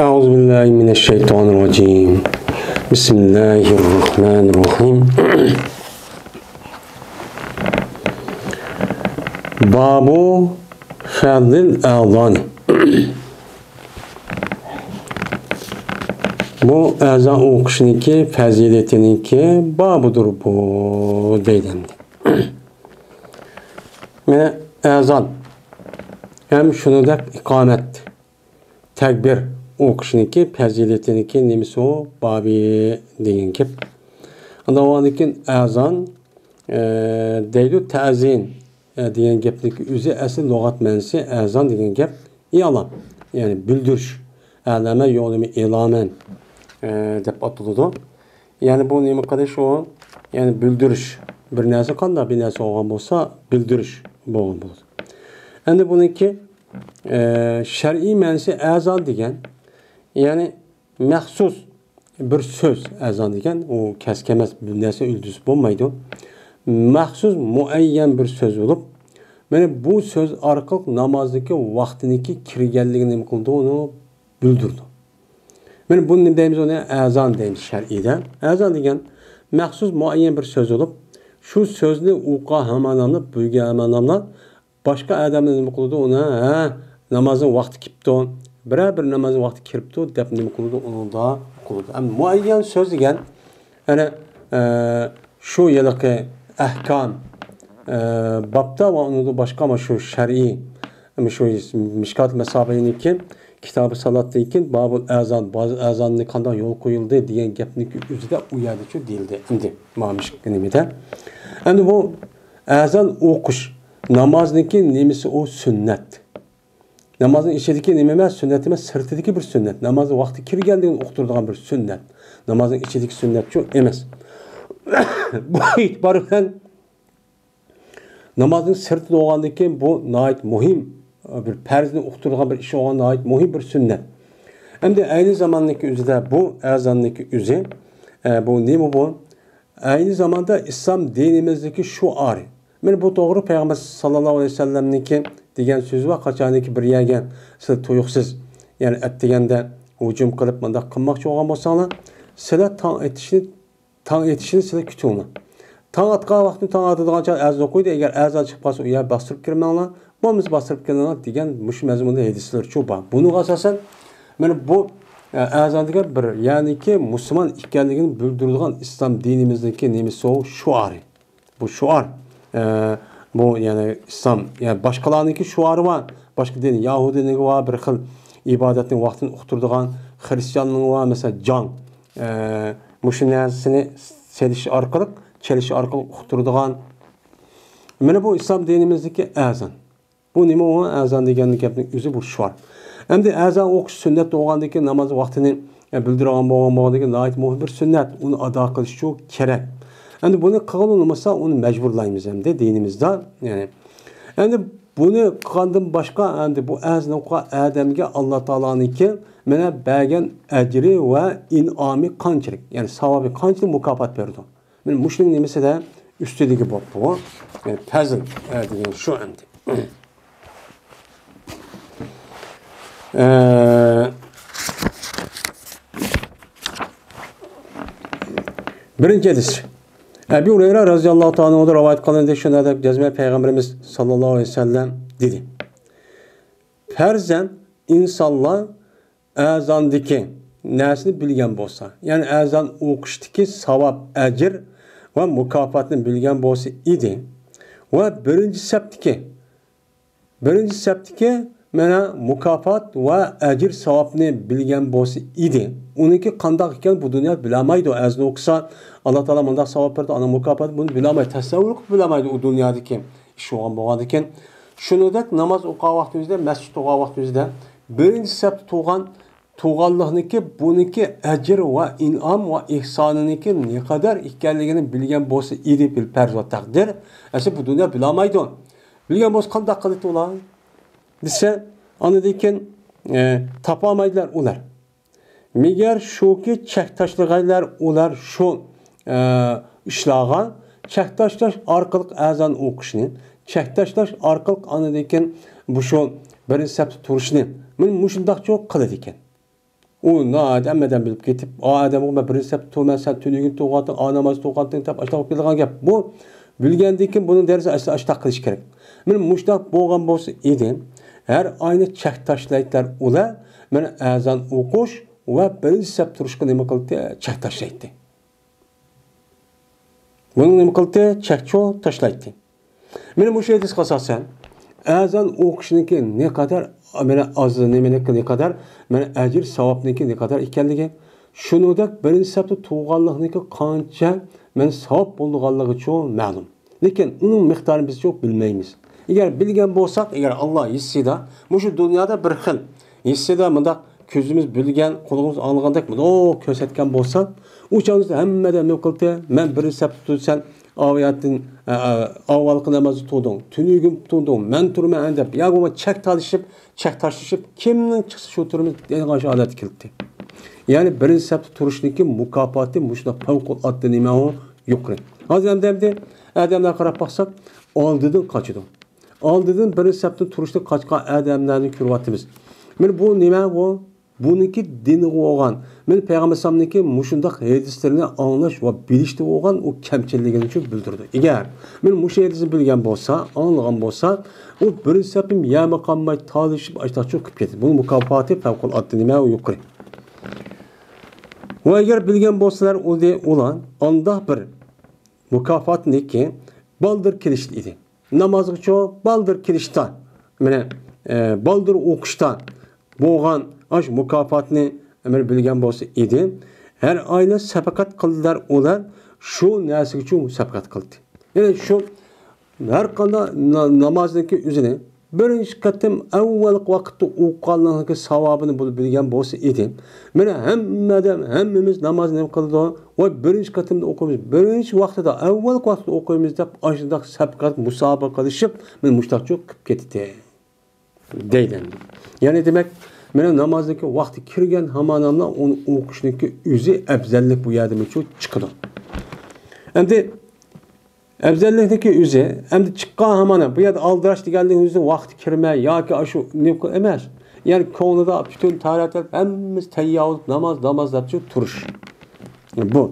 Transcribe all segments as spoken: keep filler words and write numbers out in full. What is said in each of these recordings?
أعوذ بالله من الشيطان الرجيم. بسم الله الرحمن الرحيم. باب فضل الأذان. بۇ ئەزان ئوقۇشنىڭكى پەزىلىتىنىڭكى بابىدۇر بۇ دەيدۇ ئەمدى. مانا ئەزان ھەم شۇنىڭدەك ئىقامەت، تەكبىر ئوقۇشنىڭكى پەزىلىتىنىڭكى نېمىسى ئۇ؟ بابى دېگەن گەپ. ئاندىن كېيىن ئەزان، ئە، دەيدۇ، تەزىن، ئە، دېگەن گەپنىڭكى ئۆزى ئەسلى لۇغەت مەنىسى ئەزان دېگەن گەپ ئىئلام، يەنى بىلدۈرۈش، ئەلەمە يولىمى ئېلامەن، ئە، دەپ ئاتىلىدۇ. يەنى بۇ نېمە قىلىش ئۇ؟ يەنى بىلدۈرۈش. بىر نەرسە قانداق بىر نەرسە بولغان بولسا، بىلدۈرۈش بولغان بولىدۇ. ئەمدى بۇنىڭكى، ئە، شەرئىي مەنىسى ئەزان دېگەن، يەنى مەخسۇس بىر سۆز ئەزان دېگەن، ئۇ كەسكەن ئەمەس، بىر نەرسە ئۆلدۈرسە بولمايدۇ. مەخسۇس مۇئەييەن بىر سۆز بولۇپ، مانا بۇ سۆز ئارقىلىق نامازدىكى ۋاقتىنىڭكى كىرگەنلىكىنى نېمە قىلىدۇ، ئۇنى بىلدۈرىدۇ. مانا بۇنى نېمە دەيمىز؟ ئۇنى ئەزان دەيمىز شەرئىيدە. ئەزان دېگەن مەخسۇس مۇئەييەن بىر سۆز بولۇپ، شۇ سۆزنى ئوقۇغان ھامان ئادەملەر، بىلگەن ھامان ئادەملەر باشقا ئادەملەر نېمە قىلىدۇ؟ ئۇنى، ھە، نامازنىڭ ۋاقتى كېلىپتۇ، بىرەر بىر نامازنىڭ ۋاقتى كىرىپتۇ دەپ نېمە قىلىدۇ؟ ئۇنىڭدا قىلىدۇ. ئەمما مۇئەييەن سۆز دېگەن، يەنى، ئە، شۇ ھېلىقى ئەھكام، ئە، بابتا ۋە ئۇنىڭدىن باشقا مانا شۇ شەرئىي، مانا شۇ مىشكات مەسابىنىڭكى كىتابى سالاتتىن كېيىن بابۇل ئەزان، بابۇل ئەزاننى قانداق يول قويۇلدى دېگەن گەپنىڭكى ئۆزىدە ئۇ يەردىچۇ دېيىلدى. ئەمدى مانا مىشك-، نېمىدە؟ ئەمدى بۇ ئەزان ئوقۇش نامازنىڭكى نېمىسى ئۇ؟ سۈننەت. نامازنىڭ ئىچىدىكى نېمە ئەمەس، سۈننەت ئەمەس، سىرتىدىكى بىر سۈننەت. ناماز ۋاقتى كىرگەندىن ئۇقتۇرىدىغان بىر سۈننەت. نامازنىڭ ئىچىدىكى سۈننەتچۇ ئەمەس. بۇ ئېتىبار بىلەن نامازنىڭ سىرتىدا بولغاندىن كېيىن بۇ ناھايىتى مۇھىم، بىر پەرزنى ئۇقتۇرىدىغان بىر ئىش بولغان ناھايىتى مۇھىم بىر سۈننەت. ئەمدى ئەينى زاماننىڭكى ئۆزىدە بۇ ئەزاننىڭكى ئۆزى، ئە، بۇ نېمە بۇ؟ ئەينى زاماندا ئىسلام دىنىمىزدىكى شوئارى. مانا بۇ توغرا پەيغەمبەر ساللاللاھۇ ئەلەيھى ۋەسەللەمنىڭكى دېگەن سۆزى بار، قاچانكى بىر يەرگە سىلەر تۇيۇقسىز، يەنى ئەتىگەندە ھۇجۇم قىلىپ مۇنداق قىلماقچى بولغان بولساڭلار، سىلەر تاڭ ئېتىشنى، تاڭ ئېتىشنى سىلەر كۈتۈڭلار. تاڭ ئاتقان ۋاقتىنى تاڭ ئاتىدىغان چاغ ئەزان ئوقۇيدۇ، ئەگەر ئەزان چىقىپ قالسا ئۇ يەر باستۇرۇپ كىرمەڭلار، بولمىسا باستۇرۇپ كىرىڭلار دېگەن مۇشۇ مەزمۇندا ھەدىسلەرچۇ بار. بۇنىڭغا ئاساسەن مانا بۇ، ئە، ئەزان دېگەن بىر، يەنىكى مۇسۇلمان ئىكەنلىكىنى بىلدۈرىدىغان ئىسلام دىنىمىزنىڭكى نېمىسى ئۇ؟ شوئارى. بۇ شوئار، ئە، بۇ يەنى ئىسلام، يەنى باشقىلارنىڭكى شوئارى بار. باشقا دىن، يەھۇدىينىڭكى بار، بىر خىل ئىبادەتنىڭ ۋاقتىنى ئۇقتۇرىدىغان، خرىستىياننىڭ بار، مەسىلەن، جاڭ، ئە، مۇشۇ نەرسىنى سېلىش ئارقىلىق، چېلىش ئارقىلىق ئۇقتۇرىدىغان. مانا بۇ ئىسلام دىنىمىزدىكى ئەزان. بۇ نېمە ئۇ ئەزان دېگەن گەپنىڭ ئۆزى بۇ شوئار. ئەمدى ئەزان ئوقۇش سۈننەت بولغاندىكىن ناماز ۋاقتىنى، ئە، بىلدۈرىدىغان بولغان، بولغاندىكىن ناھايىتى مۇھىم بىر سۈننەت. ئۇنى ئادا قىلىشچۇ كېرەك. ئەمدى بۇنى قىلغىلى بولمىسا ئۇنى مەجبۇرلايمىز ئەمدى دىنىمىزدا. يەنى ئەمدى بۇنى قىلغاندىن باشقا ئەمدى بۇ ئەزان ئوقۇغان ئادەمگە ئاللا تائالانىڭكى مانا بەرگەن ئەجرى ۋە ئىنئامى قانچىلىك، يەنى ساۋابى قانچىلىك مۇكاپات بېرىدۇ. مانا مۇشۇنىڭ نېمىسىدە ئۈستىدىكى بوپتۇ. يەنى پەزىل، ئە، دېگەن شۇ ئەمدى. ئە، بىرىنچى ھەدىس. ئەبۇ ھۇرەيرە رەزىياللاھۇ تائالا ئەنھۇدىن رىۋايەت قىلىندى، شۇنداق دەپ جەزمەن پەيغەمبىرىمىز ساللاللاھۇ ئەلەيھى ۋەسەللەم دېدى. پەرزەن ئىنسانلار ئەزاندىكى نەرسىنى بىلگەن بولسا، يەنى ئەزان ئوقۇشتىكى ساۋاب، ئەجىر ۋە مۇكاپاتنى بىلگەن بولسا ئىدى ۋە بىرىنچى سەپتىكى، بىرىنچى سەپتىكى مانا مۇكاپات ۋە ئەجىر ساۋابنى بىلگەن بولسا ئىدى. ئۇنىڭكى قانداق ئىكەن بۇ دۇنيا بىلەلمەيدۇ. ئەزان ئوقۇسا، ئاللا تائالا مۇنداق ساۋاب بېرىدۇ، ئانا مۇكاپات، بۇنى بىلەلمەيدۇ، تەسەۋۋۇر قىلىپ بىلەلمەيدۇ ئۇ دۇنيادىكى ئىش بولغان بولغاندىكىن. شۇنىڭدەك ناماز ئوقۇغان ۋاقتىمىزدا، مەسچىتتە تۇرغان ۋاقتىمىزدا بىرىنچى سەپتە تۇرغان، تۇرغانلىقنىڭكى بۇنىڭكى ئەجىر ۋە ئىنئام ۋە ئېھسانىنىڭكى نەقەدەر ئىكەنلىكىنى بىلگەن بولسا ئىدى، بىل پەرز ۋە تەقدىر. ئەسلى بۇ دۇنيا بىلەلمەيدۇ. بىلگەن بولسا قانداق قىلىدۇ ئۇلار؟ دېسە، ئاندىن كېيىن، ئە، تاپالمايدىلەر ئۇلار. مەگەر شۇكى چەك تاشلىغايلار ئۇلار شۇ، ئە، ئىشلارغا چەك تاشلاش ئارقىلىق ئەزان ئوقۇشنى، چەك تاشلاش ئارقىلىق ئاندىن كېيىن بۇ شۇ بىرىنچى سەپتە تۇرۇشنى، مانا مۇشۇنداقچۇ قىلىدىكەن. ئۇ ناھايىتى ھەممە ئادەم بىلىپ كېتىپ، ئا ئادەمگە مەن بىرىنچى سەپتە تۇرىمەن، سەن تۈنۈگۈن تۇرغانتىڭ، ئا ناماز تۇرغانتىڭ دەپ ئاشۇنداق بولۇپ كېتىدىغان گەپ. بۇ بىلگەندىن كېيىن بۇنىڭ دەرسى ئاشتا ئاشتا قىلىش كېرەك. مانا مۇشۇنداق بولغان بولسا ئىدى، ھەر ئاينى چەك تاشلايتتىلەر ئۇلار، مانا ئەزان ئوقۇش ۋە بىرىنچى سەپ تۇرۇشقا نېمە قىلدى؟ چەك تاشلايتتى. بۇنى نېمە قىلدى؟ چەكچۇ تاشلايتتى. مانا مۇشۇ ھەدىسكە ئاساسەن، ئەزان ئوقۇشنىڭكى نەقەدەر، مانا ئاز، نېمىنىڭكى نەقەدەر، مانا ئەجىر ساۋابنىڭكى نەقەدەر ئىكەنلىكى، شۇنىڭدەك بىرىنچى سەپتە تۇرغانلىقنىڭكى قانچە، مانا ساۋاب بولىدىغانلىقىچۇ مەلۇم. لېكىن ئۇنىڭ مىقدارىنى بىزچۇ بىلمەيمىز. ئەگەر بىلگەن بولساق، ئەگەر ئاللا ھېسسىدا، مۇشۇ دۇنيادا بىر خىل ھېسسىدا مۇنداق كۆزىمىز بىلگەن، قۇلىقىمىز ئاڭلىغاندەك مۇنداق كۆرسەتكەن بولسا، ئۇ چاغدا ھەممە ئادەم نېمە قىلدى؟ مەن بىرىنچى سەپتە تۇرىمەن، سەن ئاۋۇياتتىن، ئە، ئە، ئاۋۋالقى نامازدا تۇردۇڭ، تۈنۈگۈن تۇردۇڭ، مەن تۇرىمەن دەپ، يا بولمىسا چەك تالىشىپ، چەك تاشلىشىپ، كىمنىڭ چىقسا شۇ تۇرىمىز دەيدىغان شۇ ھالەتكە كېلىپتۇ. يەنى بىرىنچى سەپتە تۇرۇشنىڭكى مۇكاپاتى مۇشۇنداق پەۋقۇلئاددە نېمە ئۇ يۇقىرى. ھازىر ئەمدى، ئەمدى ئادەملەرگە قاراپ باقساق، ئالدىدىن قاچىدۇ. ئالدىدىن بىرىنچى سەپتىن تۇرۇشتىن قاچقان ئادەملەرنى كۆرۈۋاتىمىز. مانا بۇ نېمە بۇ؟ بۇنىڭكى دىنىغا بولغان، مانا پەيغەمبەر ئەلەيھىسسالامنىڭكى مۇشۇنداق ھەدىسلىرىنى ئاڭلاش ۋە بىلىشتە بولغان ئۇ كەمچىللىكىنى شۇ بىلدۈرىدۇ. ئەگەر مانا مۇشۇ ھەدىسنى بىلگەن بولسا، ئاڭلىغان بولسا، ئۇ بىرىنچى سەپتىن يەرمۇ قالماي تالىشىپ ئاشتاق چىقىپ كېتىدۇ. بۇنىڭ مۇكاپاتى پەۋقۇلئاددە نېمە ئۇ يۇقىرى. ۋە ئەگەر بىلگەن بولسىلەر، ئۇ دە-، ئۇلار ئانداق بىر مۇكاپاتنىكى بالدۇر كېلىشتە ئىدى. نامازغىچۇ بالدۇر كېلىشتا، مانا، ئە، بالدۇر ئوقۇشتا بولغان ئاشۇ مۇكاپاتنى، مانا، بىلگەن بولسا ئىدى. ھەر ئاينى سەپەقەت قىلدىلار ئۇلار شۇ نەرسىگىچۇ سەپەقەت قىلدى. يەنى شۇ ھەر قانداق نا-، نامازنىڭكى ئۆزىنى بىرىنچى قېتىم ئەۋۋەلقى ۋاقىتتا ئوقۇغانلىقىنىڭكى ساۋابىنى بۇ بىلگەن بولسا ئىدى. مانا ھەممە ئادەم، ھەممىمىز نامازنى نېمە قىلىدۇ؟ ۋاي بىرىنچى قېتىمدا ئوقۇيمىز، بىرىنچى ۋاقتىدا، ئەۋۋەلقى ۋاقىتتا ئوقۇيمىز دەپ ئاشۇنداق سەپقەت مۇسابىقە قىلىشىپ، مانا مۇشۇنداقچۇ قىلىپ كېتىدۇ. دەيدۇ. يەنى دېمەك، مانا نامازنىڭكى ۋاقتى كىرگەن ھاماناملا ئۇنى ئوقۇشنىڭكى ئۆزى ئەپزەللىك بۇ يەردىمۇچۇ چىقىدۇ. ئەمدى ئەپزەللىكنىڭكى ئۆزى، ئەمدى چىققان ھامانام، بۇ يەردە ئالدىراش دېگەنلىكىمىز ۋاقتى كىرمەي ياكى ئاشۇ نېمە ئەمەس. يەنى كۆڭلىدە پۈتۈن تارەتلەر ھەممىسى تەييار بولۇپ، ناماز، ناماز دەپچۇ تۇرۇش. بۇ.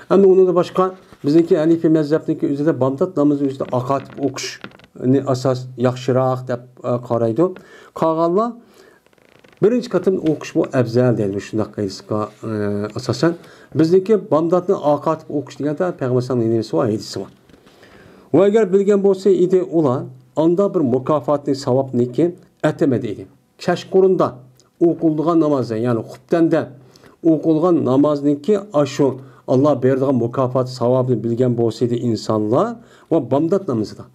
ئەمدى ئۇنىڭدىن باشقا بىزنىڭكى ھەنىفىي مەزھەپنىڭكى ئۆزىدە بامدات نامىزى ئۈستىدە ئاقاتىپ ئوقۇشنى ئاساس ياخشىراق دەپ، ئە، قارايدۇ. قالغانلار بىرىنچى قېتىم ئوقۇشمۇ ئەپزەل دەيدۇ، شۇنداق ھەدىسكە، ئە، ئاساسەن. بىزنىڭكى بامداتنى ئاقاتىپ ئوقۇش دېگەندە پەيغەمبەر ئەلەيھىسسالامنىڭ نېمىسى بار، ھەدىسى بار. ۋە ئەگەر بىلگەن بولسا ئىدى ئۇلار، ئاندا بىر مۇكاپاتنى، ساۋابنىكى ئەتىمىدى ئىدى. كەچقۇرۇندا ئوقۇلىدىغان ناماز، يەنى خۇپتەندە ئوقۇلغان نامازنىڭكى ئاشۇ ئاللا بېرىدىغان مۇكاپات ساۋابىنى بىلگەن بولسىدى ئىنسانلار ۋە بامدات نامىزىدا.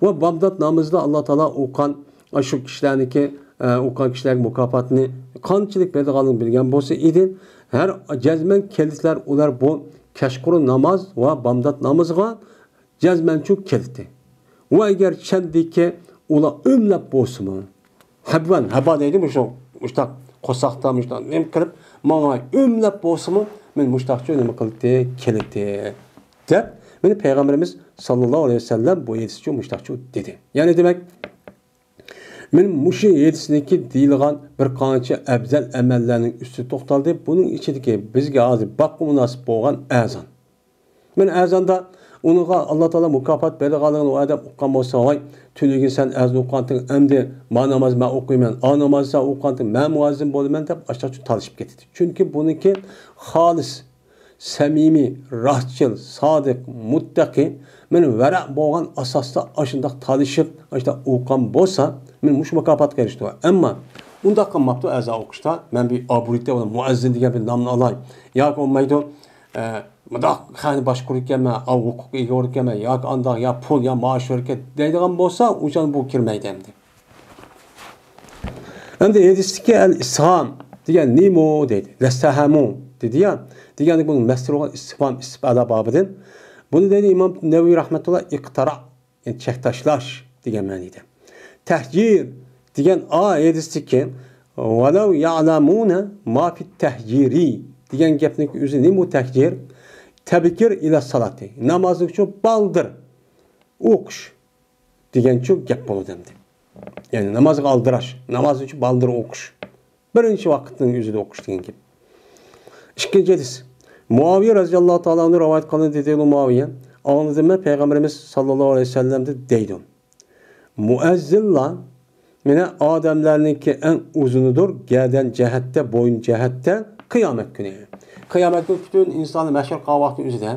ۋە بامدات نامىزىدا ئاللا تائالا ئوقۇغان ئاشۇ كىشىلەرنىڭكى، ئە، ئوقۇغان كىشىلەرگە مۇكاپاتنى قانچىلىك بېرىدىغانلىقىنى بىلگەن بولسا ئىدى، ھەر جەزمەن كېلىسىلەر ئۇلار بۇ كەچقۇرۇن ناماز ۋە بامدات نامىزىغا جەزمەنچۇ كېلىتى. ۋە ئەگەر چەندىكى ئۇلار ئۆملەپ بولسىمۇ، ھەبۋەن، ھەبا دەيدۇ، مۇشۇ، مۇشتاق قورساقتا مۇشتاق نېمە قىلىپ، ماڭا ئۆملەپ بولسىمۇ، مەن مۇشتاقچۇ نېمە قىلىتى، كېلىتى، دەپ، مېنى پەيغەمبىرىمىز ساللاللاھۇ ئەلەيھى ۋەسەللەم بۇ ھەدىسچۇ مۇشتاقچۇ دېدى. يەنى دېمەك، مەن مۇشۇ ھەدىسنىڭكى دېيىلغان بىر قانچە ئەپزەل ئەمەللەرنىڭ ئۈستىدە توختالدى. بۇنىڭ ئىچىدىكى بىزگە ھازىر بابقا مۇناسىپ بولغان ئەزان. مەن ئەزاندا ئۇنىڭغا ئاللا تائالا مۇكاپات بېرىدىغانلىقىنى ئۇ ئادەم ئۇققان بولسا، ۋاي، تۈنۈگۈن سەن ئەزان ئوقۇغانتىڭ، ئەمدى ما ناماز مەن ئوقۇيمەن، ئا ناماز سەن ئوقۇغانتىڭ، مەن مۇئەززىن بولىمەن دەپ ئاشتاقچۇ تالىشىپ كېتىدۇ. چۈنكى بۇنىڭكى خالىس، سەمىمىي، راستچىل، سادىق، مۇتتەقى، مەن ۋەرەق بولغان ئاساستا ئاشۇنداق تالىشىپ، ئاشۇنداق ئوقۇغان بولسا، مەن مۇشۇ مۇكاپاتقا ئېرىشتىم. ئەمما ئۇنداق قىلماپتۇ ئەزان ئوقۇشتا، مەن بىر ئابۇرۇيتە مۇئەززىن دېگەن بىر نامنى ئالاي. ياكى بولمايدۇ، ئە، مۇنداق خەقنى باشقۇرىدىكەنمەن، ئاۋۇ ھوقۇققا ئىگە بولىدىكەنمەن ياكى ئانداق، يا پۇل، يا مائاش بېرىدىكەن دەيدىغان بولسا، ئۇ چاغدا بۇ كىرمەيدۇ ئەمدى. ئەمدى ھەدىستىكى ئەل ئىسھام دېگەن نېمە دەيدۇ. لەستەھەمۇ دېدى يا، دېگەندە بۇنىڭ مەستۇرى بولغان ئىستىفھام، ئىستىپئالا بابىدىن. بۇنى دەيدۇ ئىمام نەۋەۋى رەھمەتۇللا ئىقتىرا، يەنى چەك تاشلاش دېگەن مەنىدە. تەھجىر دېگەن ئا ھەدىستىكى ۋەلەۋ يەئلەمۇنە ما فىت تەھجىرى دېگەن گەپنىڭ ئۆزى نېمە ئۇ تەھجىر؟ تەبكىر ئىلە سالاتى. نامازنى شۇ بالدۇر ئوقۇش دېگەنچۇ گەپ بولىدۇ ئەمدى. يەنى نامازغا ئالدىراش، نامازنى شۇ بالدۇر ئوقۇش. بىرىنچى ۋاقىتنىڭ ئۆزىدە ئوقۇش دېگەن گەپ. ئىككىنچى ھەدىس. مۇئاۋىيە رەزىياللاھۇ تائالا ئەنھۇ رىۋايەت قىلغان دېدى، مۇئاۋىيە، ئاڭلىدىم مەن پەيغەمبىرىمىز ساللاللاھۇ ئەلەيھى ۋەسەللەمدىن دەيدۇ. مۇئەززىنلار مانا ئادەملەرنىڭكى ئەڭ ئۇزۇنىدۇر، گەدەن جەھەتتە، بويۇن جەھەتتە، قىيامەت كۈنى. قىيامەت كۈنى پۈتۈن ئىنسانلار مەھشەر قىلغان ۋاقتى ئۆزىدە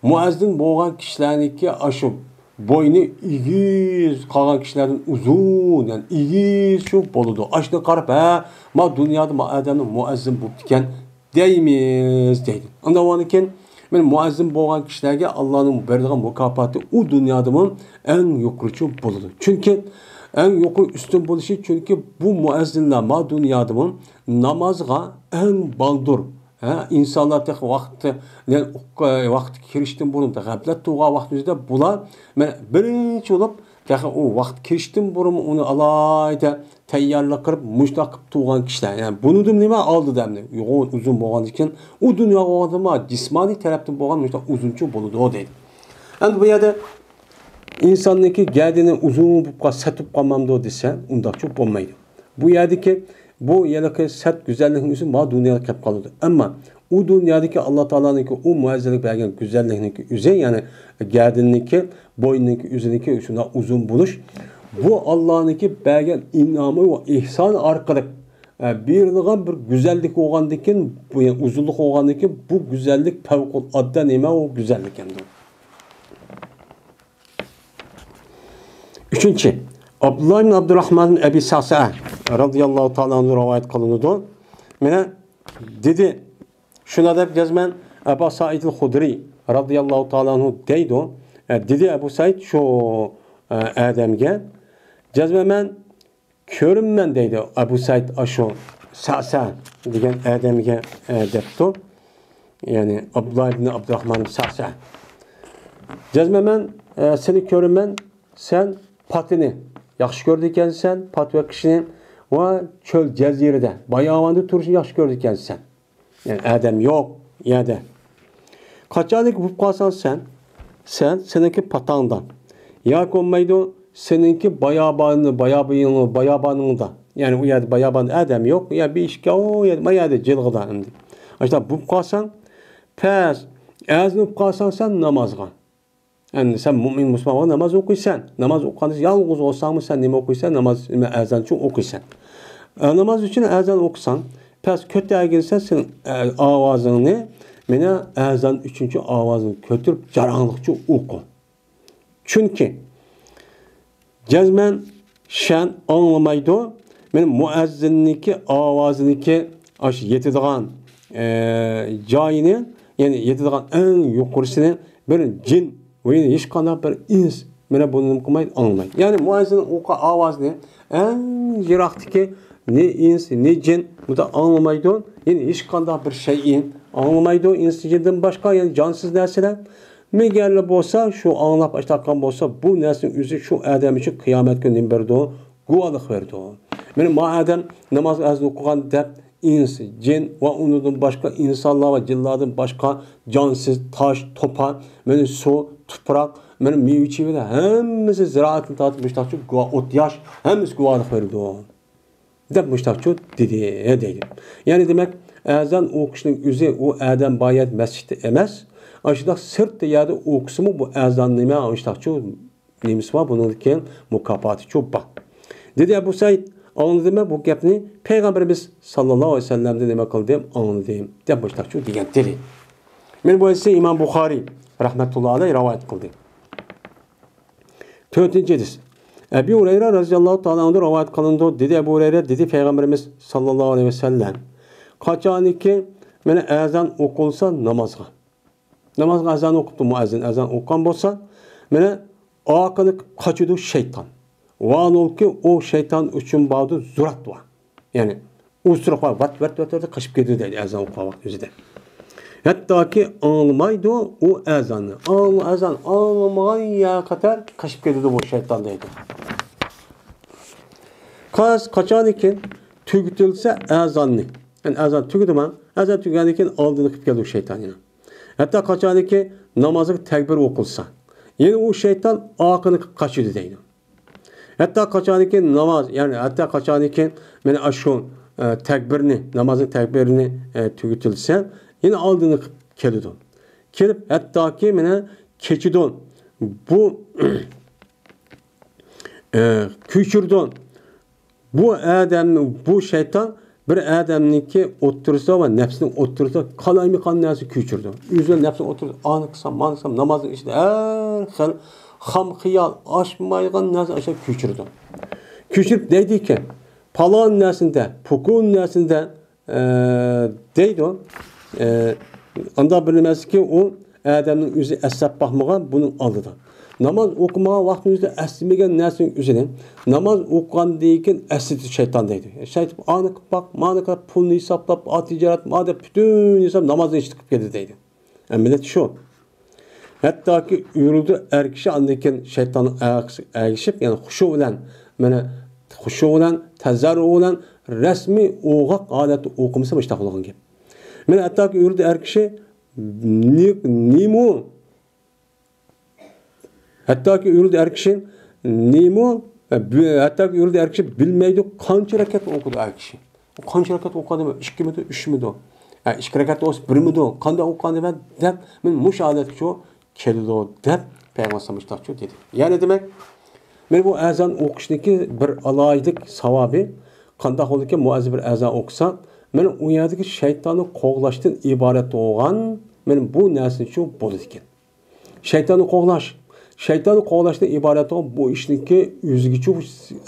مۇئەززىن بولغان كىشىلەرنىڭكى ئاشۇ بوينى ئېگىز، قالغان كىشىلەردىن ئۇزۇن، يەنى ئېگىز شۇ بولىدۇ. ئاشۇنى قاراپ، ھە، ما دۇنيادا ما ئادەمنى مۇئەززىن بوپتىكەن دەيمىز دەيدۇ. ئاندىن كېيىن مانا مۇئەززىن بولغان كىشىلەرگە ئاللانىڭ بېرىدىغان مۇكاپاتى ئۇ دۇنيادىمۇ ئەڭ يۇقىرىچۇ بولىدۇ. چۈنكى ئەڭ يۇقىرى ئۈستۈن بولۇشى، چۈنكى بۇ مۇئەززىنلار ما دۇنيادىمۇ نامازغا ئەڭ بالدۇر، ھە، ئىنسانلار تېخى ۋاقتى، يەنى ۋاقىتقا كىرىشتىن بۇرۇن غەپلەت تۇرغان ۋاقتىمىزدا بۇلار مانا بىرىنچى بولۇپ تېخى ئۇ ۋاقىت كىرىشتىن بۇرۇنمۇ ئۇنى ئالاھىدە تەييارلىق قىلىپ، مۇشۇنداق قىلىپ تۇرغان كىشىلەر. يەنى بۇنىڭدىن نېمە ئالدىدا ئەمدى؟ يوغان ئۇزۇن بولغاندىن كېيىن، ئۇ دۇنياغا بولغاندا جىسمانىي تەرەپتىن بولغان مۇشۇنداق ئۇزۇنچۇ بولىدۇ دەيدۇ. ئەمدى بۇ يەردە ئىنساننىڭكى گەدىنى ئۇزۇن بولۇپ قال-، سەت بولۇپ قالمامدۇ دېسە، ئۇنداقچۇ بولمايدۇ. بۇ يەردىكى بۇ ھېلىقى سەت گۈزەللىكنىڭ ئۆزى ما دۇنياغا كەپ قالىدۇ. ئەمما ئۇ دۇنيادىكى ئاللا تائالانىڭكى ئۇ مۇئەززىنلىك بەرگەن گۈزەللىكنىڭكى ئۆزى، يەنى گەدىنىڭكى، بوينىڭكى ئۆزىنىڭكى شۇنداق ئۇزۇن بولۇش، بۇ ئاللانىڭكى بەرگەن ئىنئامى ۋە ئېھسانى ئارقىلىق، ئە، بېرىلغان بىر گۈزەللىك بولغاندىكىن، بۇ، يەنى ئۇزۇنلۇق بولغاندىكىن، بۇ گۈزەللىك پەۋقۇلئاددە نېمە ئۇ گۈزەللىك ئەمدى. ئۈچىنچى، ئابدۇللا ئىبن ئابدۇراھمان ئەبى سەسە رەزىياللاھۇ تائالا ئەنھۇ رىۋايەت قىلىنىدۇ. مانا دېدى، شۇنداق دەپ جەزمەن ئەبا سائىدىل خۇدرى رەزىياللاھۇ تائالا ئەنھۇ دەيدۇ. ئە، دېدى ئەبۇ سەئىد شۇ، ئە، ئادەمگە، جەزمەن مەن كۆرۈممەن دەيدۇ ئەبۇ سەئىد ئاشۇ سەسە دېگەن ئادەمگە، ئە، دەپتۇ. يەنى ئابدۇللا ئىبن ئابدۇراھمان سەسە. جەزمەن مەن، ئە، سېنى كۆرىمەن، سەن پاتىنى ياخشى كۆرىدىكەنسەن، پات ۋە كىشىنى ۋە چۆل جەزىرىدە، باياۋاندا تۇرۇشنى ياخشى كۆرىدىكەنسەن. يەنى ئادەم يوق يەردە. قاچانكى بولۇپ قالساڭ سەن، سەن، سېنىڭكى پاتاڭدا ياكى بولمايدۇ، سېنىڭكى بايابانى، بايابىيىڭ-، بايابانىڭدا. يەنى ئۇ يەردە بايابان ئادەم يوق، يا بىر ئىشكە، ئۇ يەردە، ما يەردە جىلغىدا ئەمدى. ئاشۇنداق بولۇپ قالساڭ، پەس، ئەزان بولۇپ قالساڭ سەن نامازغا. ئەمدى سەن مۇئمىن مۇسۇلمانغا ناماز ئوقۇيسەن. ناماز ئوقۇغاندا يالغۇز بولساڭمۇ سەن نېمە ئوقۇيسەن؟ ناماز، نېمە، ئەزان ئۈچۈن ئوقۇيسەن. ئە، ناماز ئۈچۈن ئەزان ئوقۇساڭ، پەس كۆتەرگىنسەن سېنىڭ، ئە، ئاۋازىڭنى، مانا ئەزان ئۈچۈنچى ئاۋازىڭنى كۆتۈرۈپ جاراڭلىقچە ئوقۇ. چۈنكى جەزمەن شەن ئاڭلىمايدۇ. مانا مۇئەززىننىڭكى ئاۋازىنىڭكى ئاشۇ يېتىدىغان، ئە، جايىنى، يەنى يېتىدىغان ئەڭ يۇقىرىسىنى بىر جىن ۋە يەنە ھېچقانداق بىر ئىنس مانا بۇنى نېمە قىلمايدۇ، ئاڭلىمايدۇ. يەنى مۇئەززىننىڭ ئوقۇغان ئاۋازىنى ئەڭ يىراقتىكى نى ئىنس، نى جىن بۇدا ئاڭلىمايدۇ. يەنى ھېچقانداق بىر شەيئى ئاڭلىمايدۇ. ئىنس جىندىن باشقا، يەنى جانسىز نەرسىلەر. مەگەرلا بولسا، شۇ ئاڭلاپ ئاشتاققان بولسا، بۇ نەرسىنىڭ ئۆزى شۇ ئادەم ئۈچۈن قىيامەت كۈنى نېمە بېرىدۇ؟ گۇۋاھلىق بېرىدۇ. مانا ما ئادەم ناماز ئەزان ئوقۇغان دەپ ئىنس، جىن ۋە ئۇنىڭدىن باشقا ئىنسانلار ۋە جىنلاردىن باشقا جانسىز تاش، توپا، مانا سۇ، تۇپراق، مانا مېۋە چېۋىلەر ھەممىسى زىرائەتتىن تارتىپ مۇشتاقچە گۇۋاھ، ئوت ياش، ھەممىسى گۇۋاھلىق بېرىدۇ. دەپ مۇشتاقچۇ دېدى دەيدۇ. يەنى دېمەك، ئەزان ئوقۇشنىڭ ئۆزى ئۇ ئادەم بايەت مەسچىتتە ئەمەس، ئاشۇنداق سىرتتا يەردە ئوقۇسىمۇ بۇ ئەزان نېمە، ئاشۇنداقچۇ نېمىسى بار، بۇنىڭدىن كېيىن مۇكاپاتىچۇ بار. دېدى ئەبۇ سەئىد، ئاڭلىدىم مەن بۇ گەپنى پەيغەمبىرىمىز ساللاللاھۇ ئەلەيھى ۋەسەللەمدىن نېمە قىلدىم، ئاڭلىدىم دەپ مۇشتاقچۇ دېگەن دېدى. مانا بۇ ھەدىسنى ئىمام بۇخارىي رەھمەتۇللا ئەلەيھ رىۋايەت قىلدى. تۆتىنچى ھەدىس. ئەبۇ ھۇرەيرە رەزىياللاھۇ تائالا ئەنھۇدىن رىۋايەت قىلىنىدۇ. دېدى ئەبۇ ھۇرەيرە، دېدى پەيغەمبىرىمىز ساللاللاھۇ ئەلەيھى ۋەسەللەم، قاچانكى مانا ئەزان ئوقۇلسا نامازغا، نامازغا ئەزان ئوقۇپتۇ مۇئەززىن، ئەزان ئوقۇغان بولسا، مانا ئارقىنى قاچىدۇ شەيتان. ۋاھالۇكى، ئۇ شەيتان ئۈچۈن باردۇ زۇرات بار. يەنى ئۇسرۇق بار، ۋات، ۋات، ۋات، ۋات قېچىپ كېتىدۇ دەيدۇ ئەزان ئوقۇغان ۋاقتى ئۆزىدە. ھەتتاكى ئاڭلىمايدۇ ئۇ ئەزاننى. ئاڭ-، ئەزان ئاڭلىمىغان يەرگە قەدەر قېچىپ كېتىدۇ بۇ شەيتان دەيدۇ. قاس-، قاچانكى تۈگىتىلسە ئەزاننى، يەنى ئەزان تۈگىدىما، ئەزان تۈگىگەندىن كېيىن ئالدىنى قىلىپ كېلىدۇ شەيتان يەنە. ھەتتا قاچانكى نامازغا تەكبىر ئوقۇلسا، يەنە ئۇ شەيتان ئارقىنى قىلىپ قاچىدۇ دەيدۇ. ھەتتا قاچانكى ناماز، يەنى ھەتتا قاچانكى مانا ئاشۇ، ئە، تەكبىرنى، نامازنىڭ تەكبىرىنى، ئە، تۈگىتىلسە، يەنە ئالدىنى قىلىپ كېلىدۇ. كېلىپ، ھەتتاكى مانا كېچىدۇ. بۇ، ئە، كۆچۈرىدۇ. بۇ ئادەم، بۇ شەيتان بىر ئادەمنىڭكى ئوتتۇرىسىدا ۋە نەپسىنىڭ ئوتتۇرىسىدا قالايمىقان نەرسە كۆچۈرىدۇ. ئۆزى نەپسىنىڭ ئوتتۇرىسىدا ئانى قىلسام، مانى قىلسام، نامازنىڭ ئىچىدە ھەر خىل خام خىيال، ئاشمايدىغان نەرسە ئاشۇ كۆچۈرىدۇ. كۆچۈرۈپ دەيدىكەن، پالان نەرسىنى دە، پۇكۇن نەرسىنى دە، ئە، دەيدۇ. ئە، ئانداق بىر نېمە ئەمەسكى، ئۇ ئادەمنىڭ ئۆزى ئەسلەپ باقمىغان بۇنىڭ ئالدىدا. ناماز ئوقۇمىغان ۋاقتىنىڭ ئۆزىدە ئەسلىمىگەن نەرسىنىڭ ئۆزىنى ناماز ئوقۇغاندىن كېيىن ئەسلىتىدۇ شەيتان دەيدۇ. شەيتان ئانى قىلىپ باق، مانى قىلىپ، پۇلنى ھېسابلاپ، ئا، تىجارەت، ما دەپ پۈتۈن ھېساب نامازنىڭ ئىچىدە قىلىپ كەتتى دەيدۇ. ئەمەلىيەت شۇ. ھەتتاكى ئۆرۈلدى ئەر كىشى ئاندىن كېيىن شەيتاننىڭ ئەگىشىپ، يەنى خۇشۇ بىلەن، مانا خۇشۇ بىلەن، تەزەررۇ بىلەن رەسمىي ئوغاق ھالەتتە ئوقۇمىسا مۇشۇنداق بولغان گەپ. مانا ھەتتاكى ئۆرۈلدى ئەر كىشى نى-، نېمۇ؟ ھەتتاكى ئۆرۈلدى ئەر كىشى نېمۇ؟ ھەتتاكى ئۆرۈلدى ئەر كىشى بىلمەيدۇ، قانچە رەكەت ئوقۇدى ئەر كىشى. قانچە رەكەت ئوقۇغان دېمە، ئىككىمىدۇ، ئۈچمىدۇ؟ ھە، ئىككى رەكەت ئوقۇسا بىرمىدۇ؟ قانداق ئوقۇغان دېمە دەپ، مەن مۇشۇ ھالەتكىچۇ كېلىدۇ دەپ پەيغەمبەر مۇشۇنداقچۇ دېدى. يەنى دېمەك، مەن بۇ ئەزان ئوقۇشنىڭكى بىر ئالاھىدىلىك ساۋابى قانداق بولىدىكەن؟ مۇئەززىن بىر ئەزان ئوقۇسا، مەن ئۇ يەردىكى شەيتاننى قوغلاشتىن ئىبارەت بولغان، مەن بۇ نەرسىچۇ بولىدىكەن. شەيتاننى قوغلاش. شەيتاننى قوغلاشتىن ئىبارەت بولغان بۇ ئىشنىڭكى ئۆزىگىچۇ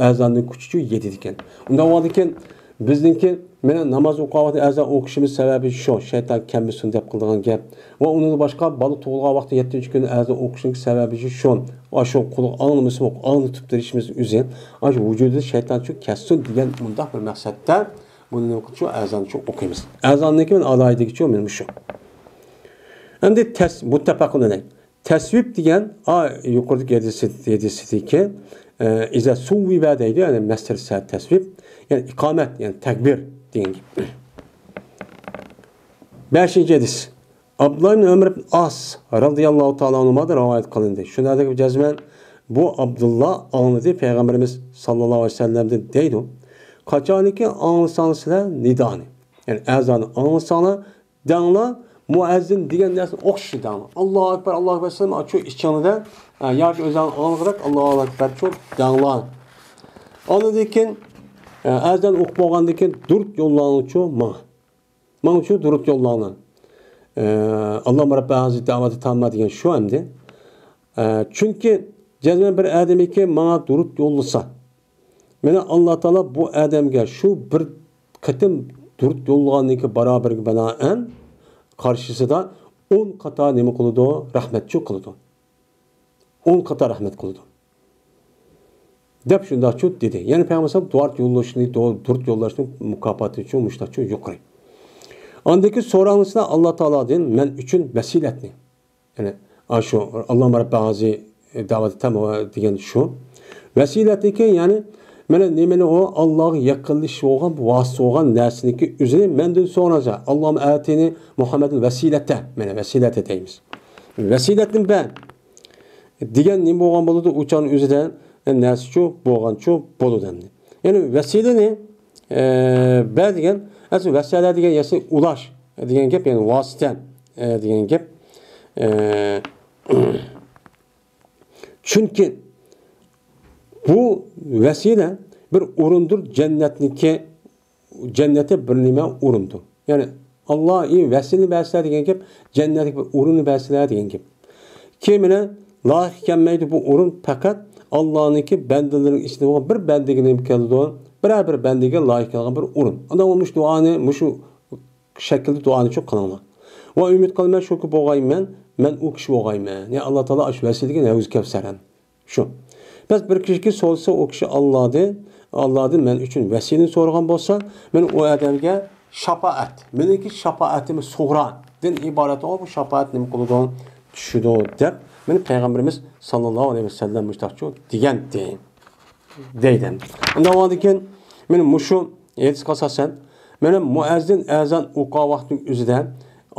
ئەزاننىڭ كۈچىچۇ يېتىدىكەن. ئۇنداق بولغاندىكىن بىزنىڭكى مانا ناماز ئوقۇۋاتقان ئەزان ئوقۇشىمىز سەۋەبى شۇ، شەيتان كەلمىسۇن دەپ قىلىدىغان گەپ. ۋە ئۇنىڭدىن باشقا بالا تۇغۇلغان ۋاقتى يەتتىنچى كۈنى ئەزان ئوقۇشنىڭكى سەۋەبى شۇ. ئاشۇ قۇلىقى ئاڭلىمىسىمۇ ئاڭلىتىپ بېرىشىمىز ئۆزى. ئاشۇ ۋۇجۇدىدا شەيتانچۇ كەتسۇن دېگەن مۇنداق بىر مەقسەتتە بۇنى نېمە قىلىشۇ ئەزانچۇ ئوقۇيمىز. ئەزاننىڭكى مانا ئالاھىدىلىكىچۇ مانا مۇشۇ. ئەمدى تەس-، مۇتتەپەقۇن ئەلەيھ. تەسۋىپ دېگەن، ئا، يۇقىرىدىكى ھەدىس، ھەدىستىكى، ئە، ئىزا سۇۋۋىبە دەيدۇ، يەنى مەسدەر سە تەسۋىپ، يەنى ئىقامەت، يەنى تەكبىر دېگەن گەپ. بەشىنچى ھەدىس. ئابدۇللا ئىبن ئۆمەر ئىبن ئاس رازىياللاھۇ تائالا ئەنھۇمادىن رىۋايەت قىلىندى. شۇنىڭدەك جەزمەن بۇ ئابدۇللا ئاڭلىدى پەيغەمبىرىمىز ساللاللاھۇ ئەلەيھى ۋەسەللەمدىن دەيدۇ. قاچانكى ئاڭلىساڭلار سىلەر نىدانى، يەنى ئەزاننى ئاڭلىساڭلار، دەڭلار، مۇئەززىن دېگەن نەرسىنى ئوخشىشى دەڭلار. ئاللاھۇ ئەكبەر، ئاللاھۇ ئەكبەر دېسەم، شۇ ئىچىڭلىدە، ئە، ياكى ئۆزۈڭ ئاڭلىغۇدەك ئاللاھۇ ئەكبەر شۇ دەڭلار. ئاندىن كېيىن، ئە، ئەزان ئوقۇپ بولغاندىن كېيىن دۇرۇت يوللاڭلارچۇ ماڭا. ماڭچۇ دۇرۇت يوللاڭلار. ئە، ئاللاھۇممە رەببە ھازىھىز دەۋەتىت تاممە دېگەن شۇ ئەمدى. ئە، چۈنكى جەزمەن بىر ئادەمكى ماڭا دۇرۇت يوللىسا، مانا، ئاللا تائالا بۇ ئادەمگە شۇ بىر قېتىم دۇرۇت يوللىغاننىڭكى بارابىرىگە بىنائەن قارشىسىدا ئون قاتار نېمە قىلىدۇ؟ رەھمەتچۇ قىلىدۇ. ئون قاتار رەھمەت قىلىدۇ. دەپ شۇنداقچۇ دېدى. يەنى پەيغەمبەر دۇرۇت يوللاشنى، دۇرۇت يوللاشنىڭ مۇكاپاتىچۇ مۇشۇنداقچۇ يۇقىرى. ئاندىن كېيىن سوراڭلىسىلا ئاللا تائالادىن مەن ئۈچۈن ۋەسىلەتنى. يەنى، ئاشۇ، ئاللاھۇممە رەببە ھازىھىز دەۋەتىت تاممە دېگەن شۇ. ۋەسىلەتنىكى، يەنى، مانا نېمىنى ئۇ، ئاللاغا يېقىنلىشىش بولغان، ۋاسىتە بولغان نەرسىنىكى ئۆزىنى مەندىن سوراڭلار. ئاللاھۇممە ئەتىنى مۇھەممەدىن ۋەسىلەتە. مانا ۋەسىلەتە دەيمىز. ۋەسىلەتنى بەر دېگەن نېمە بولغان بولىدۇ؟ ئۇ چاغنىڭ ئۆزىدە نەرسىچۇ بولغانچۇ بولىدۇ ئەمدى. يەنى ۋەسىلىنى، ئە، بەر دېگەن، ئەسلى ۋەسەلە دېگەن يەسى ئۇلاش دېگەن گەپ، يەنى ۋاسىتە، ئە، دېگەن گەپ. ئە، چۈنكى بۇ ۋەسىلە بىر ئورۇندۇر، جەننەتنىكى، جەننەتتە بىر نېمە ئورۇندۇر. يەنى، ئاللا، ئى، ۋەسىلىنى بەرسىلە دېگەن گەپ، جەننەتتىكى بىر ئورۇننى بەرسىلە دېگەن گەپ. كىمگە لايىق كەلمەيدۇ بۇ ئورۇن؟ پەقەت ئاللانىڭكى بەندىلىرىنىڭ ئىچىدە بولغان بىر بەندىگە نېمە كېلىدۇ؟ بىرەر بىر بەندىگە لايىق كەلگەن بىر ئورۇن. ئاندىن مۇشۇ دۇئانى، مۇشۇ شەكىلدە دۇئانى شۇ قىلىڭلار. ۋە ئۈمىد قىلىمەن شۇكى بولغايمەن، مەن ئۇ كىشى بولغايمەن. يا ئاللا تائالا ئاشۇ ۋەسىلىگە ھەۋز كەۋسەرەن. شۇ. بەس بىر كىشىكى سورىسا، ئۇ كىشى ئاللادىن، ئاللادىن مەن ئۈچۈن ۋەسىلىنى سورىغان بولسا، مەن ئۇ ئادەمگە شاپائەت، مېنىڭكى شاپائەتىم سۇغرادىن ئىبارەت بولغان بۇ شاپائەت نېمە قىلىدۇ؟ چۈشىدۇ دەپ، مېنى پەيغەمبىرىمىز ساللاللاھۇ ئەلەيھى ۋەسەللەم مۇشۇنداقچۇ دېگەنتى. دەيدۇ. ئۇنداق بولغاندىكىن، مانا مۇشۇ ھەدىسكە ئاساسەن، مانا مۇئەززىن ئەزان ئوقۇغان ۋاقتىنىڭ ئۆزىدە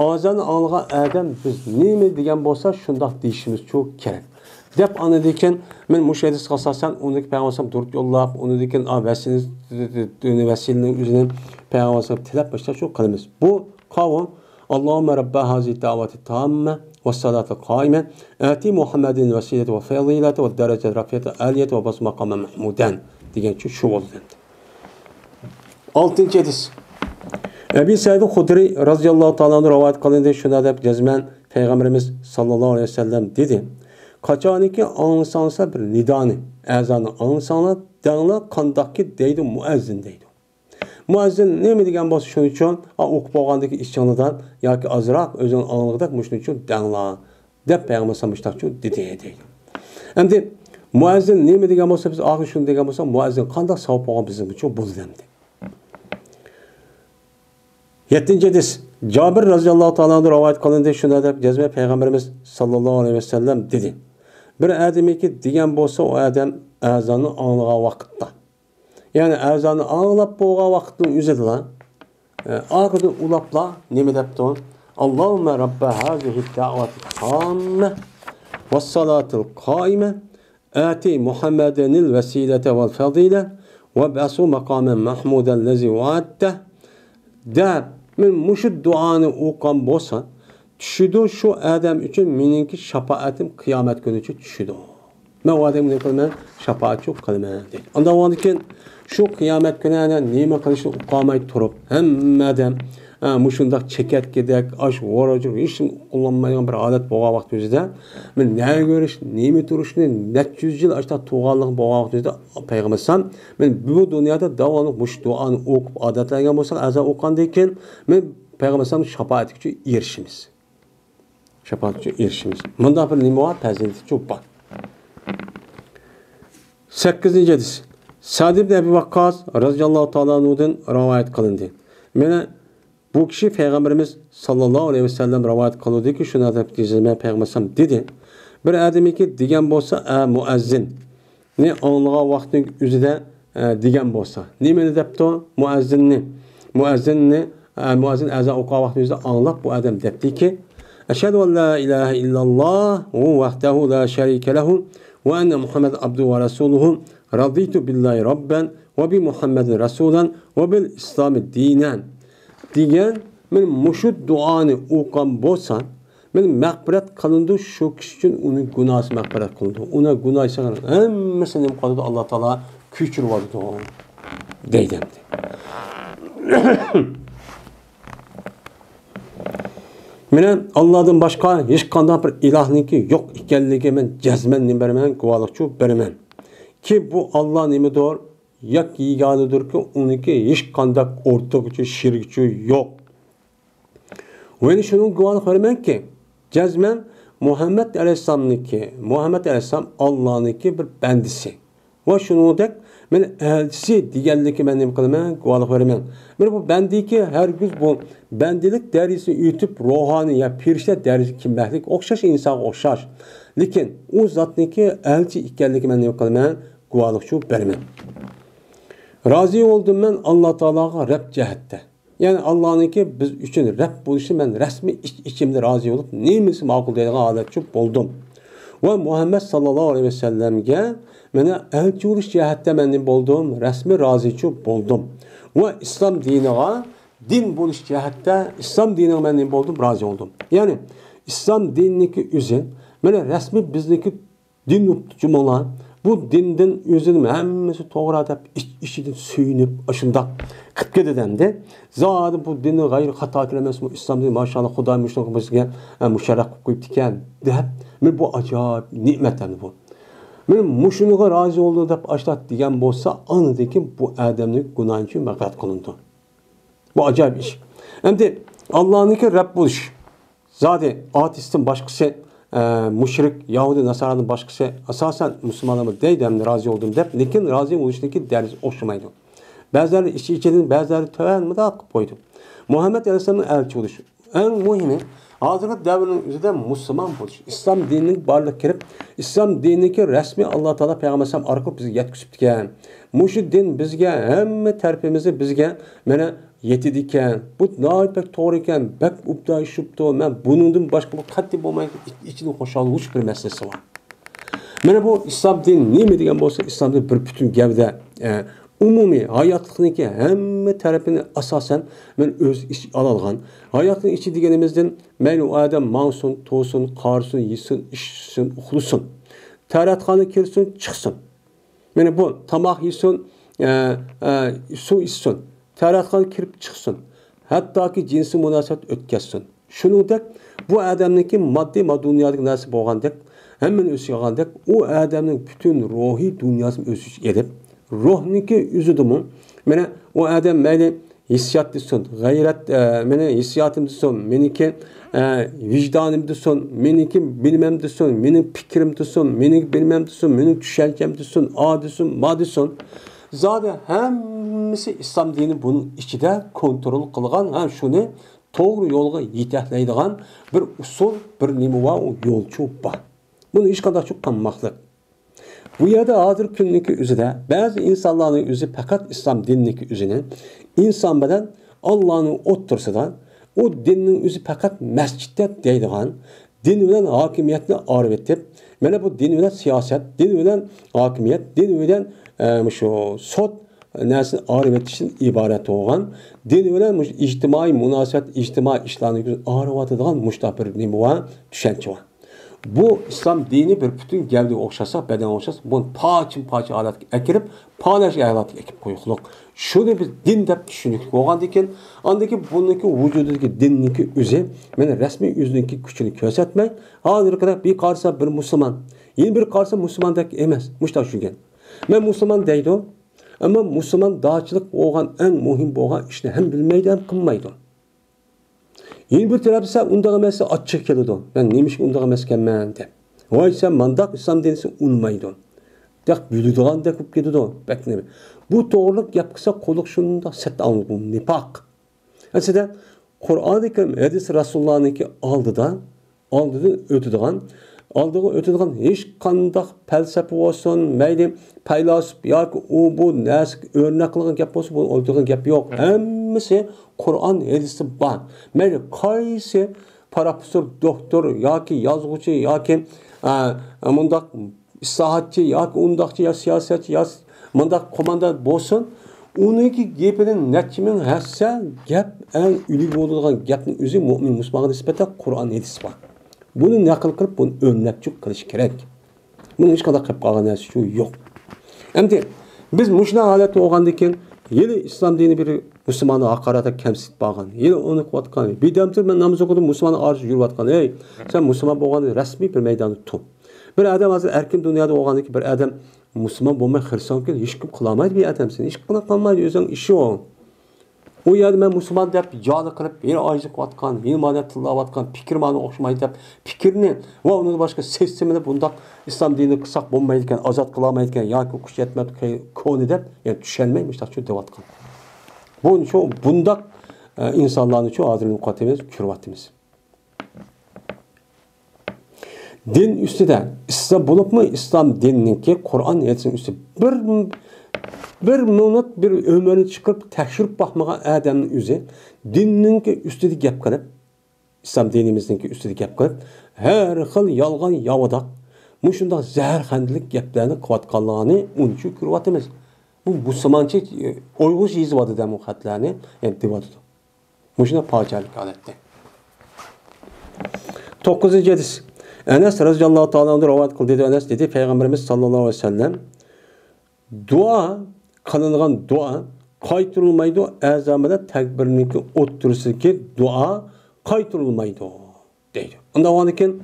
ئەزاننى ئاڭلىغان ئادەم بىز نېمە دېگەن بولسا، شۇنداق دېيىشىمىزچۇ كېرەك. دەپ، ئاندىن كېيىن مەن مۇشۇ ھەدىسكە ئاساسەن ئۇنىڭدىكى پەيغەمبەر ئەلەيھىسسالام دۇرۇت يوللاپ، ئۇنىڭدىن كېيىن، ئا، ۋەسىلىنى، ۋەسىلىنىڭ ئۆزىنى پەيغەمبەر ئەلەيھىسسالام تىلەپ باشلاپ شۇ قىلىمىز. بۇ قاۋۇل، اللهم رب هذه الدعوة التامة والصلاة القائمة، آت محمدا الوسيلة والفضيلة والدرجة الرفيعة العالية وابعثه مقاما محمودا دېگەنچە شۇ بولدى. ئالتىنچى ھەدىس. ئەبى سەئىد خۇدرىي رازىياللاھۇ تائالا ئەنھۇ رىۋايەت قىلىندى، شۇنداق دەپ جەزمەن پەيغەمبىرىمىز ساللاللاھۇ ئەلەيھى ۋەسەللەم دېدى: قاچانكى ئاڭلىساڭلار بىر نىدانى، ئەزاننى ئاڭلىساڭلار، دەڭلار، قانداقكى دەيدۇ مۇئەززىن دەيدۇ. مۇئەززىن نېمە دېگەن بولسا شۇنىڭ ئۈچۈن، ئا، ئوقۇپ بولغاندىكى ئىچىڭلاردا ياكى ئازراق ئۆزۈڭ ئاڭلىغۇدەك مۇشۇنىڭ ئۈچۈن دەڭلار دەپ پەيغەمبەر ساللاللاھۇ ئەلەيھى ۋەسەللەم مۇشۇنداق دېدى، دەيدۇ. ئەمدى مۇئەززىن نېمە دېگەن بولسا، بىز ئاخىرى شۇنى دېگەن بولسا، مۇئەززىن قانداق ساۋاب بولغان بىزنىڭ ئۈچۈن بولدى ئەمدى. يەتتىنچى ھەدىس. جابىر رازىياللاھۇ تائالا ئەنھۇ رىۋايەت قىلىندى، شۇنداق دەپ جەزمەن پەيغەمبىرىمىز ساللاللاھۇ ئەلەيھى ۋەسەللەم دېدى: بىر ئادەمكى دېگەن بولسا، ئۇ ئادەم ئەزاننى ئاڭلىغان ۋاقىتتا، يەنى ئەزاننى ئاڭلاپ بولغان ۋاقىتنىڭ ئۆزىدىلا، ئە، ئاخىرىدا ئۇلاپلا نېمە دەپتۇ؟ اللهم رب هذه الدعوة التامة والصلاة القائمة، آت محمدا الوسيلة والفضيلة وابعثه مقاما محمودا الذي وعدته دەپ، مەن مۇشۇ دۇئانى ئوقۇغان بولسا، چۈشىدۇ، شۇ ئادەم ئۈچۈن مېنىڭكى شاپائەتىم قىيامەت كۈنىچە چۈشىدۇ. مەن ئۇ ئادەمگە نېمە قىلىمەن؟ شاپائەتچىلىك قىلىمەن، دەيدۇ. ئاندىن كېيىن شۇ قىيامەت كۈنى ئەنە نېمە قىلىشنى ئۇقالماي تۇرۇپ، ھەممە ئادەم، ئە، مۇشۇنداق چېكەتكىدەك، ئاش ۋوراجۇق، ھېچنېمە قوللانمايدىغان بىر ھالەت بولغان ۋاقتىمىزدا، مەن نەگە بېرىش، نېمە تۇرۇشنى، نەچچە يۈز يىل ئاشۇنداق تۇرغانلىقى بولغان ۋاقتىمىزدا، پەيغەمبەر ئەلەيھىسسالام، مەن بۇ دۇنيادا داۋاملىق مۇشۇ دۇئانى ئوقۇپ ئادەتلەنگەن بولساق، ئەزان ئوقۇغاندىن كېيىن، مەن پەيغەمبەر ئەلەيھىسسالامنىڭ شاپائەتىگە ئېرىشىمىز. شاپائەتكە ئېرىشىمىز. مۇنداق بىر نېمە بار، پەزىلىتى بار. سەككىزىنچى ھەدىس. سەئد ئىبن ئەبى ۋەققاس رازىياللاھۇ تائالا ئەنھۇدىن رىۋايەت قىلىندى. مانا بۇ كىشى پەيغەمبىرىمىز ساللاللاھۇ ئەلەيھى ۋەسەللەم رىۋايەت قىلدىكى، شۇنداق دەپ جەزمەن پەيغەمبەر ئەلەيھىسسالام دېدى: بىر ئادەمكى دېگەن بولسا، ئە مۇئەززىن، نى ئاڭلىغان ۋاقتىنىڭ ئۆزىدە، ئە، دېگەن بولسا. نېمىنى دەپتۇ؟ مۇئەززىننى. مۇئەززىننى، ئە، مۇئەززىن ئەزان ئوقۇغان ۋاقتىنىڭ ئۆزىدە ئاڭلاپ، بۇ ئادەم دەپتىكى، أشهد أن لا إله إلا الله وحده لا شريك له وأن محمدا عبده ورسوله، رضيت بالله ربا وبمحمد رسولا وبالإسلام دينا دېگەن، مانا مۇشۇ دۇئانى ئوقۇغان بولسا، مانا مەغپىرەت قىلىنىدۇ، شۇ كىشى ئۈچۈن ئۇنىڭ گۇناھى مەغپىرەت قىلىنىدۇ. ئۇنىڭ گۇناھى ھەممىسىنى نېمە قىلىدۇ؟ ئاللا تائالا كۆچۈرۈۋالىدۇ، دەيدۇ ئەمدى. مانا ئاللادىن باشقا ھېچقانداق بىر ئىلاھنىڭكى يوق ئىكەنلىكىگە مەن جەزمەن نېمە بېرىمەن؟ گۇۋاھلىقچۇ بېرىمەن. كى بۇ ئاللا نېمىدۇر؟ يەك يېگانىدۇركى، ئۇنىڭكى ھېچقانداق ئورتىقىچۇ، شېرىكىچۇ يوق. ۋە يەنە شۇنىڭغا گۇۋاھلىق بېرىمەنكى، جەزمەن مۇھەممەد ئەلەيھىسسالامنىڭكى، مۇھەممەد ئەلەيھىسسالام ئاللانىڭكى بىر بەندىسى ۋە شۇنىڭدەك مېنى ئەلچىسى دېگەنلىكى مەن نېمە قىلىمەن؟ گۇۋاھلىق بېرىمەن. مانا بۇ بەندىكى ھەرگىز بۇ بەندىلىك دەرىجىسىنى ئۆتۈپ، روھانىي يا پېرىشتە دەرىجىسىگە كىرمەكلىك ئوخشاش ئىنسانغا ئوخشاش. لېكىن ئۇ زاتنىڭكى ئەلچى ئىكەنلىكى مەن نېمە قىلىمەن؟ گۇۋاھلىقچۇ بېرىمەن. رازى بولدۇم مەن ئاللا تائالاغا رەب جەھەتتە. يەنى ئاللانىڭكى بىز ئۈچۈن رەب بولۇشى مەن رەسمىي ئىچ-، ئىچىمدە رازى بولۇپ، نېمىسى ماقۇل دەيدىغان ھالەتچۇ بولدۇم. ۋە مۇھەممەد ساللاللاھۇ ئەلەيھى ۋەسەللەمگە مانا ئەلچى بولۇش جەھەتتە مەن نېمە بولدۇم؟ رەسمىي رازىچۇ بولدۇم. ۋە ئىسلام دىنىغا دىن بولۇش جەھەتتە ئىسلام دىنىغا مەن نېمە بولدۇم؟ رازى بولدۇم. يەنى ئىسلام دىنىنىڭكى ئۆزى مانا رەسمىي بىزنىڭكى دىن بوپتۇ جۇمۇڭلار. بۇ دىندىن ئۆزىنىڭ ھەممىسى توغرا دەپ ئىچ-، ئىچىدىن سۆيۈنۈپ، ئاشۇنداق قىلىپ كېتىدۇ ئەمدى. زادى بۇ دىننىڭ غەيرىي خاتا كىرەمەسمۇ؟ ئىسلام دىنى، ماشائاللا، خۇدايىم مۇشۇنىڭغا بىزگە، ئە، مۇشەررەپ قىلىپ قويۇپتىكەن، دەپ، مانا بۇ ئاجايىپ نېمەت ئەمدى بۇ. مانا مۇشۇنىڭغا رازى بولدۇم دەپ ئاشۇنداق دېگەن بولسا، ئاندىن كېيىن بۇ ئادەمنىڭ گۇناھى ئۈچۈن مەغپىرەت قىلىنىدۇ. بۇ ئاجايىپ ئىش. ئەمدى ئاللانىڭكى رەب بولۇش. زادى ئاتېئىستتىن باشقىسى، ئە، مۇشرىك، يەھۇدىي، ناسارانىڭ باشقىسى، ئاساسەن مۇسۇلمانلارمۇ دەيدۇ، ھەمدە رازى بولدۇم دەپ، لېكىن رازى بولۇشنىڭكى دەرىجىسى ئوخشىمايدۇ. بەزىلەر ئىچ-ئىچىدىن، بەزىلەر تۆۋەن مۇنداق قىلىپ قويىدۇ. مۇھەممەد ئەلەيھىسسالامنىڭ ئەلچى بولۇشى. ئەڭ مۇھىمى، ھازىرقى دەۋرنىڭ ئۆزىدە مۇسۇلمان بولۇش، ئىسلام دىنىنىڭ بارلىققا كىرىپ، ئىسلام دىنىنىڭكى رەسمىي ئاللا تائالا پەيغەمبەر ئەلەيھىسسالام ئارقىلىق بىزگە يەتكۈزۈپتىكەن. مۇشۇ دىن بىزگە ھەممە تەرىپىمىزدە بىزگە مانا يېتىدىكەن. بۇ ناھايىتى بەك توغرا ئىكەن، بەك ئوبدان ئىش بوپتۇ. مەن بۇنىڭدىن باشقا بۇ قەتئىي بولمايدىكەن، ئىچ-، ئىچىدىن خۇشاللىنىش بىر مەسىلىسى بار. مانا بۇ ئىسلام دىنى نېمە دېگەن بولسا، ئىسلام دىنى بىر پۈتۈن گەۋدە، ئە، ئومۇمىي ھاياتلىقنىڭكى ھەممە تەرىپىنى ئاساسەن مانا ئۆز ئىچىگە ئالالىغان. ھاياتنىڭ ئىچى دېگىنىمىزدىن مەيلى ئۇ ئادەم ماڭسۇن، تۇرسۇن، قارىسۇن، يېسۇن، ئىچسۇن، ئۇخلىسۇن، تەرەتخانا كىرسۇن، چىقسۇن. مانا بۇ تاماق يېسۇن، ئە، ئە، سۇ ئىچسۇن، تەرەتخانا كىرىپ چىقسۇن، ھەتتاكى جىنسىي مۇناسىۋەت ئۆتكەزسۇن. شۇنىڭدەك بۇ ئادەمنىڭكى ماددىي، ما دۇنيادىكى نەرسە بولغاندەك، ھەممىنى ئۆز ئىچىگە ئالغاندەك، ئۇ ئادەمنىڭ پۈتۈن روھىي دۇنياسىنى ئۆز ئىچىگە ئېلىپ، روھنىڭكى ئۆزىدىمۇ، مانا، ئۇ ئادەم مەيلى ھېسسىيات دېسۇن، غەيرەت، ئە، مېنىڭ ھېسسىياتىم دېسۇن، مېنىڭكى، ئە، ۋىجدانىم دېسۇن، مېنىڭكى بىلىمەم دېسۇن، مېنىڭ پىكرىم دېسۇن، مېنىڭ بىلىمەم دېسۇن، مېنىڭ چۈشەنچەم دېسۇن، ئا دېسۇن، ما دېسۇن. زادى ھەممىسى ئىسلام دىنى بۇنىڭ ئىچىدە كونترول قىلغان، ھە، شۇنى توغرا يولغا يېتەكلەيدىغان بىر ئۇسۇل، بىر نېمە بار، ئۇ يولچۇ بار. بۇنى ھېچقانداق چۈ قانماقلىق. بۇ يەردە ھازىرقى كۈننىڭكى ئۆزىدە بەزى ئىنسانلارنىڭ ئۆزى پەقەت ئىسلام دىنىنىڭكى ئۆزىنى ئىنسان بىلەن ئاللانىڭ ئوتتۇرىسىدا، ئۇ دىننىڭ ئۆزى پەقەت مەسچىتتە دەيدىغان، دىن بىلەن ھاكىمىيەتنى ئايرىۋېتىپ، مانا بۇ دىن بىلەن سىياسەت، دىن بىلەن ھاكىمىيەت، دىن بىلەن، ئە، مۇشۇ سوت نەرسىنى ئايرىۋېتىشتىن ئىبارەت بولغان، دىن بىلەن مۇشۇ ئىجتىمائىي مۇناسىۋەت، ئىجتىمائىي ئىشلارنى ئايرىۋاتىدىغان مۇشۇنداق بىر نېمە بار، چۈشەنچە بار. بۇ ئىسلام دىنى بىر پۈتۈن گەۋدىگە ئوخشاتساق، بەدەنگە ئوخشاتساق، بۇنى پارچىمۇ پارچە ھالەتكە ئەكىرىپ، پالەچ ھالەتكە ئەكىرىپ قويۇقلۇق. شۇنى بىز دىن دەپ چۈشىنىكلىك بولغاندىكىن، ئاندىن كېيىن بۇنىڭكى ۋۇجۇدىدىكى دىننىڭكى ئۆزى، مانا رەسمىي ئۆزىنىڭكى كۈچىنى كۆرسەتمەي، ھازىرقىدەك بىر قارىسا بىر مۇسۇلمان، يەنە بىر قارىسا مۇسۇلماندەك ئەمەس، مۇشۇنداق چۈشىنگەن. مەن مۇسۇلمان دەيدۇ، ئەمما مۇسۇلماندارچىلىق بولغان ئەڭ مۇھىم بولغان ئىشنى ھەم بىلمەيدۇ، ھەم قىلمايدۇ. يەنە بىر تەرەپلىسە ئۇنداق ئەمەس، ئاچچىقى كېلىدۇ. مەن نېمىشقا ئۇنداق ئەمەسكەنمەن دەپ. ۋاي، سەن مانداق ئىسلام دىنىسى ئۇنىمايدۇ. دەپ بىلىدىغاندەك بولۇپ كېتىدۇ. بەك نېمە. بۇ توغرىلىق گەپ قىلسا قۇلۇق شۇنداق سەت ئاڭلىدى. بۇ نىپاق. ئەسلىدە قۇرئانى كەرىم، ھەدىس رەسۇلۇللانىڭكى ئالدىدا، ئالدىدىن ئۆتىدىغان، ئالدىغا ئۆتىدىغان ھېچقانداق پەلسەپە بولسۇن، مەيلى پەيلاسوپ ياكى ئۇ بۇ نەرسىگە ئۆرنەك قىلغان گەپ بولسا، بۇ ئۆتىدىغان گەپ يوق. ھەممىسى قۇرئان، ھەدىستە بار. مەيلى قايسى پروفېسسور، دوكتور ياكى يازغۇچى ياكى، ئە، مۇنداق ئىسلاھاتچى ياكى ئۇنداقچى يا سىياسەتچى يا مۇنداق قوماندان بولسۇن، ئۇنىڭكى گېپىدىن نەچچە مىڭ ھەسسە گەپ، ئەڭ ئۈلگە بولىدىغان گەپنىڭ ئۆزى مۆمىن مۇسۇلمانغا نىسبەتەن قۇرئان، ھەدىس بار. بۇنى نەقىل قىلىپ، بۇنى ئۆرنەكچىلىك قىلىش كېرەك. بۇنىڭ ھېچقانداق قىلىپ قالغان نەرسىچۇ يوق. ئەمدى بىز مۇشۇنداق ھالەتتە بولغاندىن كېيىن، يەنە ئىسلام دىنى بىر مۇسۇلماننى ھاقارەت، كەمسىتىپ بارغان، يەنە ئۇنى قىلىۋاتقان، بىردەمدىن مەن ناماز ئوقۇدۇم، مۇسۇلمان ئارىسىدا يۈرۈۋاتقان، ھەي، سەن مۇسۇلمان بولغاننى رەسمىي بىر مەيداندا تۇر. بىر ئادەم ھازىر ئەركىن دۇنيادا بولغاندىن كېيىن بىر ئادەم مۇسۇلمان بولماي خىرىستىيان بولۇپ كەتسە، ھېچكىم قىلالمايدۇ بىر ئادەم سېنى، ھېچكىم قىلالمايدۇ، ئۆزۈڭ ئىشى ئۇ. ئۇ يەردە مەن مۇسۇلمان دەپ جالى قىلىپ، يەنە ئايەت ئوقۇۋاتقان، يەنە مانا تىللاۋاتقان، پىكرى مانا ئوخشىمايدۇ دەپ، پىكرىنى ۋە ئۇنىڭدىن باشقا سىستېمىنى بۇنداق ئىسلام دىنىنى قىلساق بولمايدىكەن، ئازاد قىلالمايدىكەن ياكى كۈچ يەتمەيدىكەن، كونى دەپ، يەنە چۈشەنمەي مۇشۇنداق دەۋاتقان. بۇ شۇ بۇنداق، ئە، ئىنسانلارنى شۇ ھازىر نېمە قىلىۋاتىمىز، كۆرۈۋاتىمىز. دىن ئۈستىدە، ئىسلام بولۇپمۇ ئىسلام دىنىنىڭكى قۇرئان ھەدىسىنىڭ ئۈستىدە بىر، بىر مىنۇت، بىر ئۆمرىنى چىقىرىپ تەكشۈرۈپ باقمىغان ئادەمنىڭ ئۆزى دىننىڭكى ئۈستىدە گەپ قىلىپ، ئىسلام دىنىمىزنىڭكى ئۈستىدە گەپ قىلىپ، ھەر خىل يالغان ياۋىداق، مۇشۇنداق زەھەرخەندىلىك گەپلەرنى قىلىۋاتقانلىقىنى ئۇنچە كۆرۈۋاتىمىز. بۇ مۇسۇلمانچە، ئۇيغۇرچە يېزىۋاتىدۇ بۇ خەتلەرنى، يەنى دېۋاتىدۇ. مۇشۇنداق پاجىئەلىك ھالەتتە. توققۇزىنچى ھەدىس. ئەنەس رەزىياللاھۇ تائالا ئەنھۇ رىۋايەت قىلدى، دېدى ئەنەس دېدى، پەيغەمبىرىمىز ساللاللاھۇ ئەلەيھى ۋەسەللەم، دۇئا، قىلىنغان دۇئا قايتۇرۇلمايدۇ، ئەزان بىلەن تەكبىرنىڭكى ئوتتۇرىسىدىكى دۇئا قايتۇرۇلمايدۇ، دەيدۇ. ئۇنداق بولغاندىن كېيىن،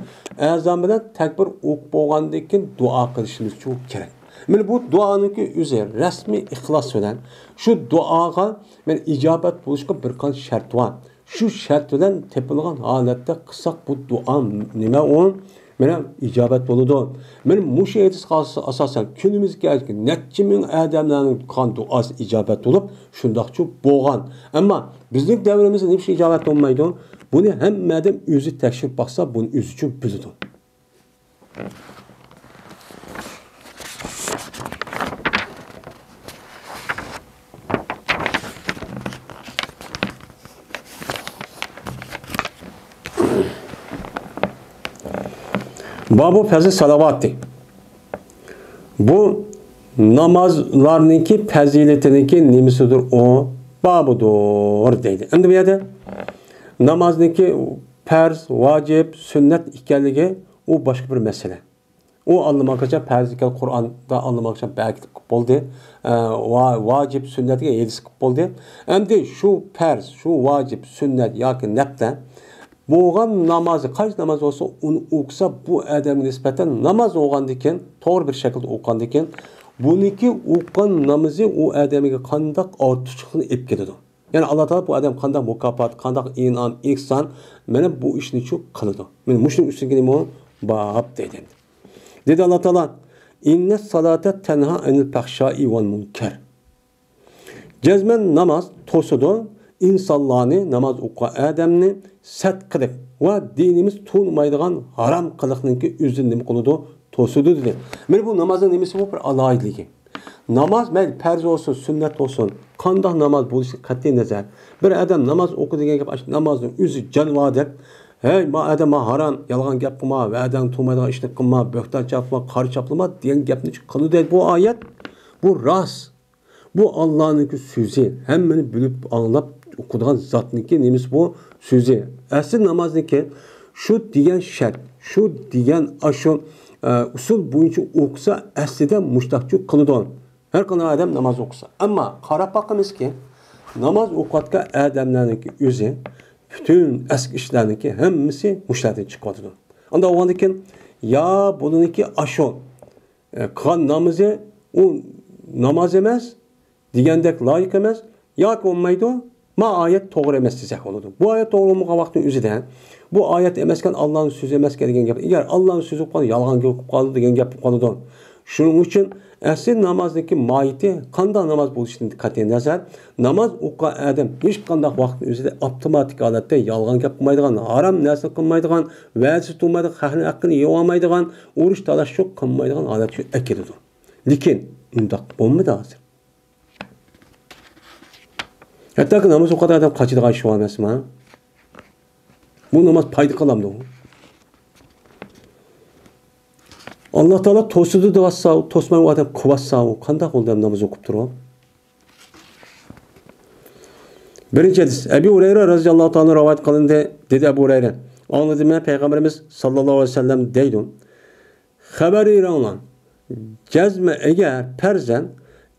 ئەزان بىلەن تەكبىر ئوقۇپ بولغاندىن كېيىن دۇئا قىلىشىمىز كېرەك. مانا بۇ دۇئانىڭكى ئۆزى رەسمىي ئىخلاس بىلەن، شۇ دۇئاغا مانا ئىجابەت بولۇشقا بىر قانچە شەرت بار. شۇ شەرت بىلەن تېپىلغان ھالەتتە قىلساق، بۇ دۇئا نېمە ئۇ؟ مانا ئىجابەت بولىدۇ. مانا مۇشۇ ھەدىسكە ئاساسەن كۈنىمىزگە نەچچە مىڭ ئادەملەرنىڭ قىلغان دۇئاسى ئىجابەت بولۇپ، شۇنداقچۇ بولغان. ئەمما بىزنىڭ دەۋرىمىزدە نېمىشقا ئىجابەت بولمايدۇ؟ بۇنى ھەممە ئادەم ئۆزى تەكشۈرۈپ باقسا، بۇنى ئۆزىچۇ بىلىدۇ. بابۇ فەزلى سالاۋاتى. بۇ نامازلارنىڭكى پەزىلىتىنىڭكى نېمىسىدۇر ئۇ؟ بابىدۇر دەيدۇ. ئەمدى بۇ يەردە نامازنىڭكى پەرز، ۋاجىپ، سۈننەت ئىكەنلىكى ئۇ باشقا بىر مەسىلە. ئۇ ئاللىماقاچان پەرز ئىكەن، قۇرئاندا ئاللىماقاچان بەرگىلى بولدى. ئە، ۋا-، ۋاجىپ، سۈننەتكە ھەدىس قىلىپ بولدى. ئەمدى شۇ پەرز، شۇ ۋاجىپ، سۈننەت ياكى نەپلە بولغان نامازى، قايسى ناماز بولسا، ئۇنى ئوقۇسا، بۇ ئادەمگە نىسبەتەن ناماز بولغاندىكىن، توغرا بىر شەكىلدە ئوقۇغاندىكىن، بۇنىڭكى ئوقۇغان نامىزى ئۇ ئادەمگە قانداق ئارتۇقچىلىقنى ئېلىپ كېلىدۇ؟ يەنى ئاللا تائالا بۇ ئادەم قانداق مۇكاپات، قانداق ئىنئام، ئېھسان، مانا بۇ ئىشنى شۇ قىلىدۇ. مانا مۇشۇنىڭ ئۈستىگە نېمە باب دەيدۇ. دېدى ئاللا تائالا، «ئىننەس سالاتا تەنھا ئەنىل پەھشائى ۋەل مۇنكەر.» جەزمەن ناماز توسىدۇ ئىنسانلارنى، ناماز ئوقۇغان ئادەمنى سەت قىلىق ۋە دىنىمىز تونۇمايدىغان ھارام قىلىقنىڭكى ئۆزىدىن نېمە قىلىدۇ؟ توسىدۇ دېدى. مانا بۇ نامازنىڭ نېمىسى بۇ؟ بىر ئالاھىدىلىكى. ناماز مەيلى پەرز بولسۇن، سۈننەت بولسۇن، قانداق ناماز بولۇشى قەتئىي نەزەر. بىر ئادەم ناماز ئوقۇ دېگەن گەپ، ئاشۇ نامازنىڭ ئۆزى جانىۋاردەك، ھەي، ما ئادەم، ما ھارام، يالغان گەپ قىلما، ۋەدەڭ تۇرمايدىغان ئىشنى قىلما، بۆھتان چاپلىما، قارا چاپلىما دېگەن گەپنى قىلىدۇ دەيدۇ. بۇ ئايەت، بۇ راست. بۇ ئاللانىڭكى سۆزى، ھەممىنى بىلىپ ئاڭلاپ ئوقۇيدىغان زاتنىڭكى نېمىسى بۇ سۆزى. ئەسلى نامازنىڭكى شۇ دېگەن شەرت، شۇ دېگەن ئاشۇ، ئە، ئۇسۇل بويىچە ئوقۇسا، ئەسلىدە مۇشتاقچۇ قىلىدۇ. ھەر قانداق ئادەم ناماز ئوقۇسا. ئەمما قاراپ باقىمىزكى، ناماز ئوقۇۋاتقان ئادەملەرنىڭكى ئۆزى، پۈتۈن ئەسكى ئىشلارنىڭكى ھەممىسى مۇشۇلاردىن چىقىۋاتىدۇ. ئانداق بولغاندىكىن، يا بۇنىڭكى ئاشۇ، ئە، قىلغان نامىزى ئۇ ناماز ئەمەس، دېگەندەك لايىق ئەمەس، ياكى بولمايدۇ، ما ئايەت توغرا ئەمەس دېسەك بولىدۇ. بۇ ئايەت توغرا بولمىغان ۋاقىتنىڭ ئۆزىدە، بۇ ئايەت ئەمەسكەن، ئاللانىڭ سۆزى ئەمەسكەن دېگەن گەپ. ئەگەر ئاللانىڭ سۆزى بولۇپ قالدى، يالغان گەپ بولۇپ قالدى دېگەن گەپ بولۇپ قالىدۇ. شۇنىڭ ئۈچۈن ئەسلى نامازنىڭكى ماھىيىتى، قانداق ناماز بولۇشىدىن قەتئىينەزەر، ناماز ئوقۇغان ئادەم ھېچقانداق ۋاقىتنىڭ ئۆزىدە ئاپتوماتىك ھالەتتە يالغان گەپ قىلمايدىغان، ھارام نەرسە قىلمايدىغان، ۋەدىسى تۇرمايدىغان، خەقنىڭ ھەققىنى يېۋالمايدىغان، ئۇرۇش تالاشچۇق قىلمايدىغان ھالەتكە ئەكېلىدۇ. لېكىن ئۇنداق بولمىدى ھازىر. ھەتتاكى ناماز ئوقۇغان ئادەم قاچىدىغان ئىش بار ئەمەسمۇ؟ بۇ ناماز پايدا قىلامدۇ؟ ئاللا تائالا توسىدۇ دەۋاتسا، توسماي ئۇ ئادەم قىلىۋاتسا، ئۇ قانداق بولدى ناماز ئوقۇپ تۇرۇپ؟ بىرىنچى ھەدىس. ئەبۇ ھۇرەيرە رەزىياللاھۇ تائالا رىۋايەت قىلىندى. دېدى ئەبۇ ھۇرەيرە، ئاڭلىدىم مەن پەيغەمبىرىمىز ساللاللاھۇ ئەلەيھى ۋەسەللەم دەيدۇ. خەۋەر ئېلىڭلار. جەزمە ئەگەر پەرزەن،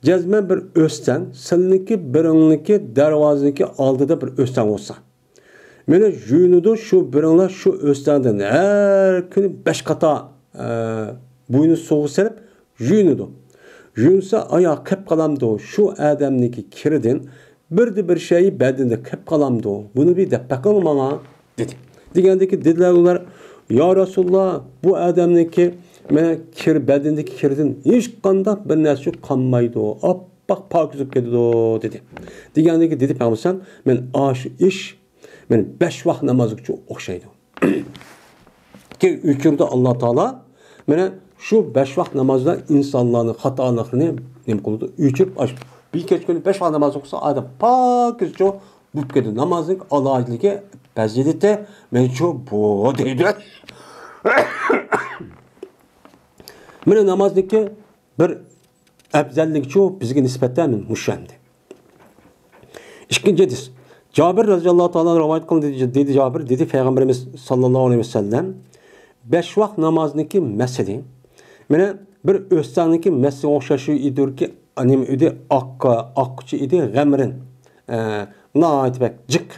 جەزمەن بىر ئۆستەڭ، سىلنىڭكى بىرىڭنىڭكى دەرۋازىنىڭكى ئالدىدا بىر ئۆستەڭ بولسا. مانا يۇيۇنىدۇ شۇ بىرىڭلار شۇ ئۆستەڭدىن ھەر كۈنى بەش قاتا، ئە، بوينى سۇغا سېلىپ يۇيۇنىدۇ. يۇيۇنسا ئاياغ قېپ قالامدۇ شۇ ئادەمنىڭكى كىرىدىن؟ بىردە بىر شەيى بەدىنىدە قېپ قالامدۇ؟ بۇنى بىر دەپ بېقىڭ ماڭا، دېدى. دېگەندىكى دېدىلەر ئۇلار، يا رەسۇلاللا، بۇ ئادەمنىڭكى مانا كىر، بەدىنىدىكى كىردىن ھېچقانداق بىر نەرسە قالمايدۇ، ئاپئاق پاكىز بولۇپ كېتىدۇ، دېدى. دېگەندىكى دېدى پەيغەمبەر، مەن ئاشۇ ئىش، مەن بەش ۋاق نامازغىچە ئوخشايدۇ. كېيىن ئۆچۈردى ئاللا تائالا. مانا شۇ بەش ۋاق نامازدا ئىنسانلارنىڭ خاتالىقلىرىنى نېمە قىلىدۇ؟ ئۆچۈرۈپ، ئاش-، بىر كەچ كۈنى بەش ۋاق ناماز ئوقۇسا، ئادەم پاكىزچۇ بولۇپ كېتىدۇ. نامازنىڭ ئالاھىدىلىكى، پەزىلىتى مەنچۇ بۇ دەيدۇ. مانا نامازنىڭكى بىر ئەپزەللىكچۇ بىزگە نىسبەتەن مۇشۇ ئەمدى. ئىككىنچى ھەدىس. جابىر رەزىياللاھۇ تائالا رىۋايەت قىلدى، دېدى جابىر، دېدى پەيغەمبىرىمىز ساللاللاھۇ ئەلەيھى ۋەسەللەم، بەش ۋاق نامازنىڭكى مەسىلى، مانا بىر ئۆستەڭنىڭكى مەسىلىگە ئوخشاش ئىدىكى، نېمە ئىدى، ئاققا، ئاققۇچى ئىدى، غەمرىن، ئە، ناھايىتى بەك جىق،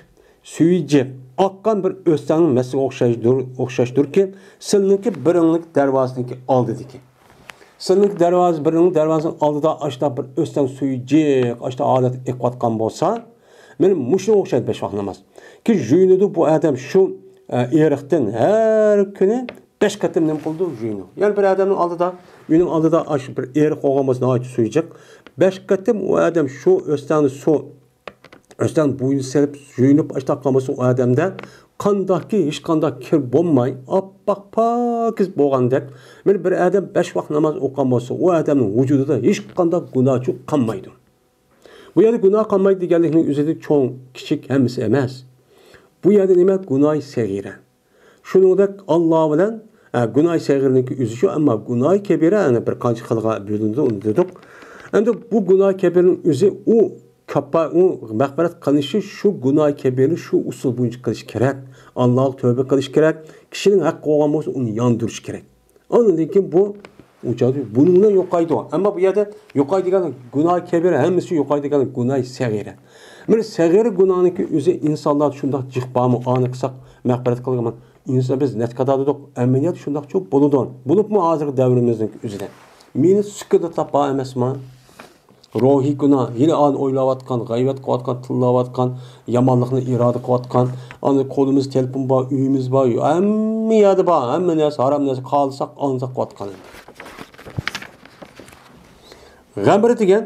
سۈيى جىق ئاققان بىر ئۆستەڭنىڭ مەسىلىگە ئوخشاشدۇر، ئوخشاشتۇركى، سىلنىڭكى بىرىڭلىك دەرۋازىسىنىڭكى ئالدىدىكى. سىلنىڭكى دەرۋازا، بىرىڭ دەرۋازىنىڭ ئالدىدا ئاشتا بىر ئۆستەڭ سۈيى جىق، ئاشتا ھالەتتە ئېقىۋاتقان بولسا، مانا مۇشۇنىڭغا ئوخشايدۇ بەش ۋاق ناماز. كېيىن يۇيۇنىدۇ بۇ ئادەم شۇ، ئە، ئېرىقتىن ھەر كۈنى بەش قېتىم نېمە قىلىدۇ؟ يۇيۇنىدۇ. يەنى بىر ئادەمنىڭ ئالدىدا، ئۆينىڭ ئالدىدا ئاشۇ بىر ئېرىق بولغان بولسا، ناھايىتى سۈيى جىق. بەش قېتىم ئۇ ئادەم شۇ ئۆستەڭنى سۇ ئۆستەڭ بوينى سېلىپ يۇيۇنۇپ ئاشتاق قالمىسا، ئۇ ئادەمدە قانداقكى ھېچقانداق كىر بولماي، ئاپئاق پاكىز بولغاندەك، مانا بىر ئادەم بەش ۋاق ناماز ئوقۇغان بولسا، ئۇ ئادەمنىڭ ۋۇجۇدىدا ھېچقانداق گۇناھچۇ قالمايدۇ. بۇ يەردە گۇناھ قالمايدۇ دېگەنلىكنىڭ ئۆزىدە چوڭ، كىچىك ھەممىسى ئەمەس. بۇ يەردە نېمە؟ گۇناھى سەغىرە. شۇنىڭدەك ئاللا بىلەن ھە، گۇناھى سەغىرنىڭكى ئۆزى شۇ، ئەمما گۇناھى كەبىرە يەنە بىر قانچە خىلغا بۆلۈنىدۇ، ئۇنى دېدۇق. ئەمدى بۇ گۇناھى كەبىرىنىڭ ئۆزى ئۇ كاپپا-، ئۇ مەغپىرەت قىلىنىشى شۇ گۇناھى كەبىرىنى شۇ ئۇسۇل بويىچە قىلىش كېرەك. ئاللاغا تۆبە قىلىش كېرەك. كىشىنىڭ ھەققى بولغان بولسا ئۇنى ياندۇرۇش كېرەك. ئاندىن كېيىن بۇ ئۇ چاغدا بۇنىڭ بىلەن يوقايدۇ. ئەمما بۇ يەردە يوقايدىغان گۇناھ كەبىرە ھەممىسى يوقايدىغان گۇناھ سەغىرە. مانا سەغىرە گۇناھنىڭكى ئۆزى ئىنسانلار شۇنداق جىق بارمۇ، ئانى قىلساق مەغپىرەت قىلغان. ئىنسان بىز نەتكادا دېدۇق، ئەمەلىيەت شۇنداقچۇ بولىدۇ. بولۇپمۇ ھازىرقى دەۋرىمىزنىڭ ئۆزىدە. مېنى سۈكۈتتە تاپا ئەمەسما؟ روھىي گۇناھ، يەنە ئانى ئويلاۋاتقان، غەيۋەت قىلىۋاتقان، تىللاۋاتقان، يامانلىقنى ئىرادە قىلىۋاتقان، ئاندىن قولىمىز تېلېفون بار، ئۆيىمىز بار، ھەممە يەردە بار، ھەممە نەرسە ھارام نەرسە، خالىساق ئالساق قىلىۋاتقان. غەمرە دېگەن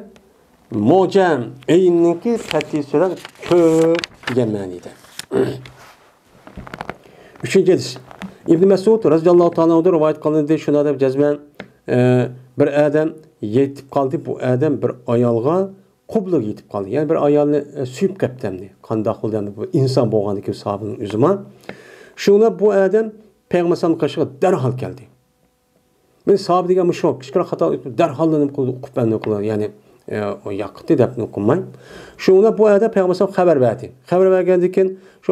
مۇجەم ئەيننىڭكى پەتھىسى بىلەن كۆپ دېگەن مەنىدە. ئۈچىنچى ھەدىس. ئىبن مەسئۇد رەزىياللاھۇ تائالا ئانھۇدىن رىۋايەت قىلىندى، شۇنداق دەپ جەزمەن، ئە، بىر ئادەم يېتىپ قالدى، بۇ ئادەم بىر ئايالغا قۇبلىغا يېتىپ قالدى. يەنى بىر ئايالنى، ئە، سۆيۈپ قاپتۇ ئەمدى. قانداق بولدى ئەمدى بۇ ئىنسان بولغاندىكىن ساھابىنىڭ ئۆزىمۇ. شۇڭا بۇ ئادەم پەيغەمبەر ئەلەيھىسسالامنىڭ قېشىغا دەرھال كەلدى. مەن ساھابە دېگەن مۇشۇ، كىچىككىنە خاتا ئۆتۈپ، دەرھاللا نېمە قىلىدۇ، ئۇقۇپ ئەمدى قىلىدۇ، يەنى، ئە، ئۇ ياقتى دەپ نېمە قىلماي. شۇڭا بۇ ئادەم پەيغەمبەر ئەلەيھىسسالام خەۋەر بەردى. خەۋەر بەرگەندىن كېيىن شۇ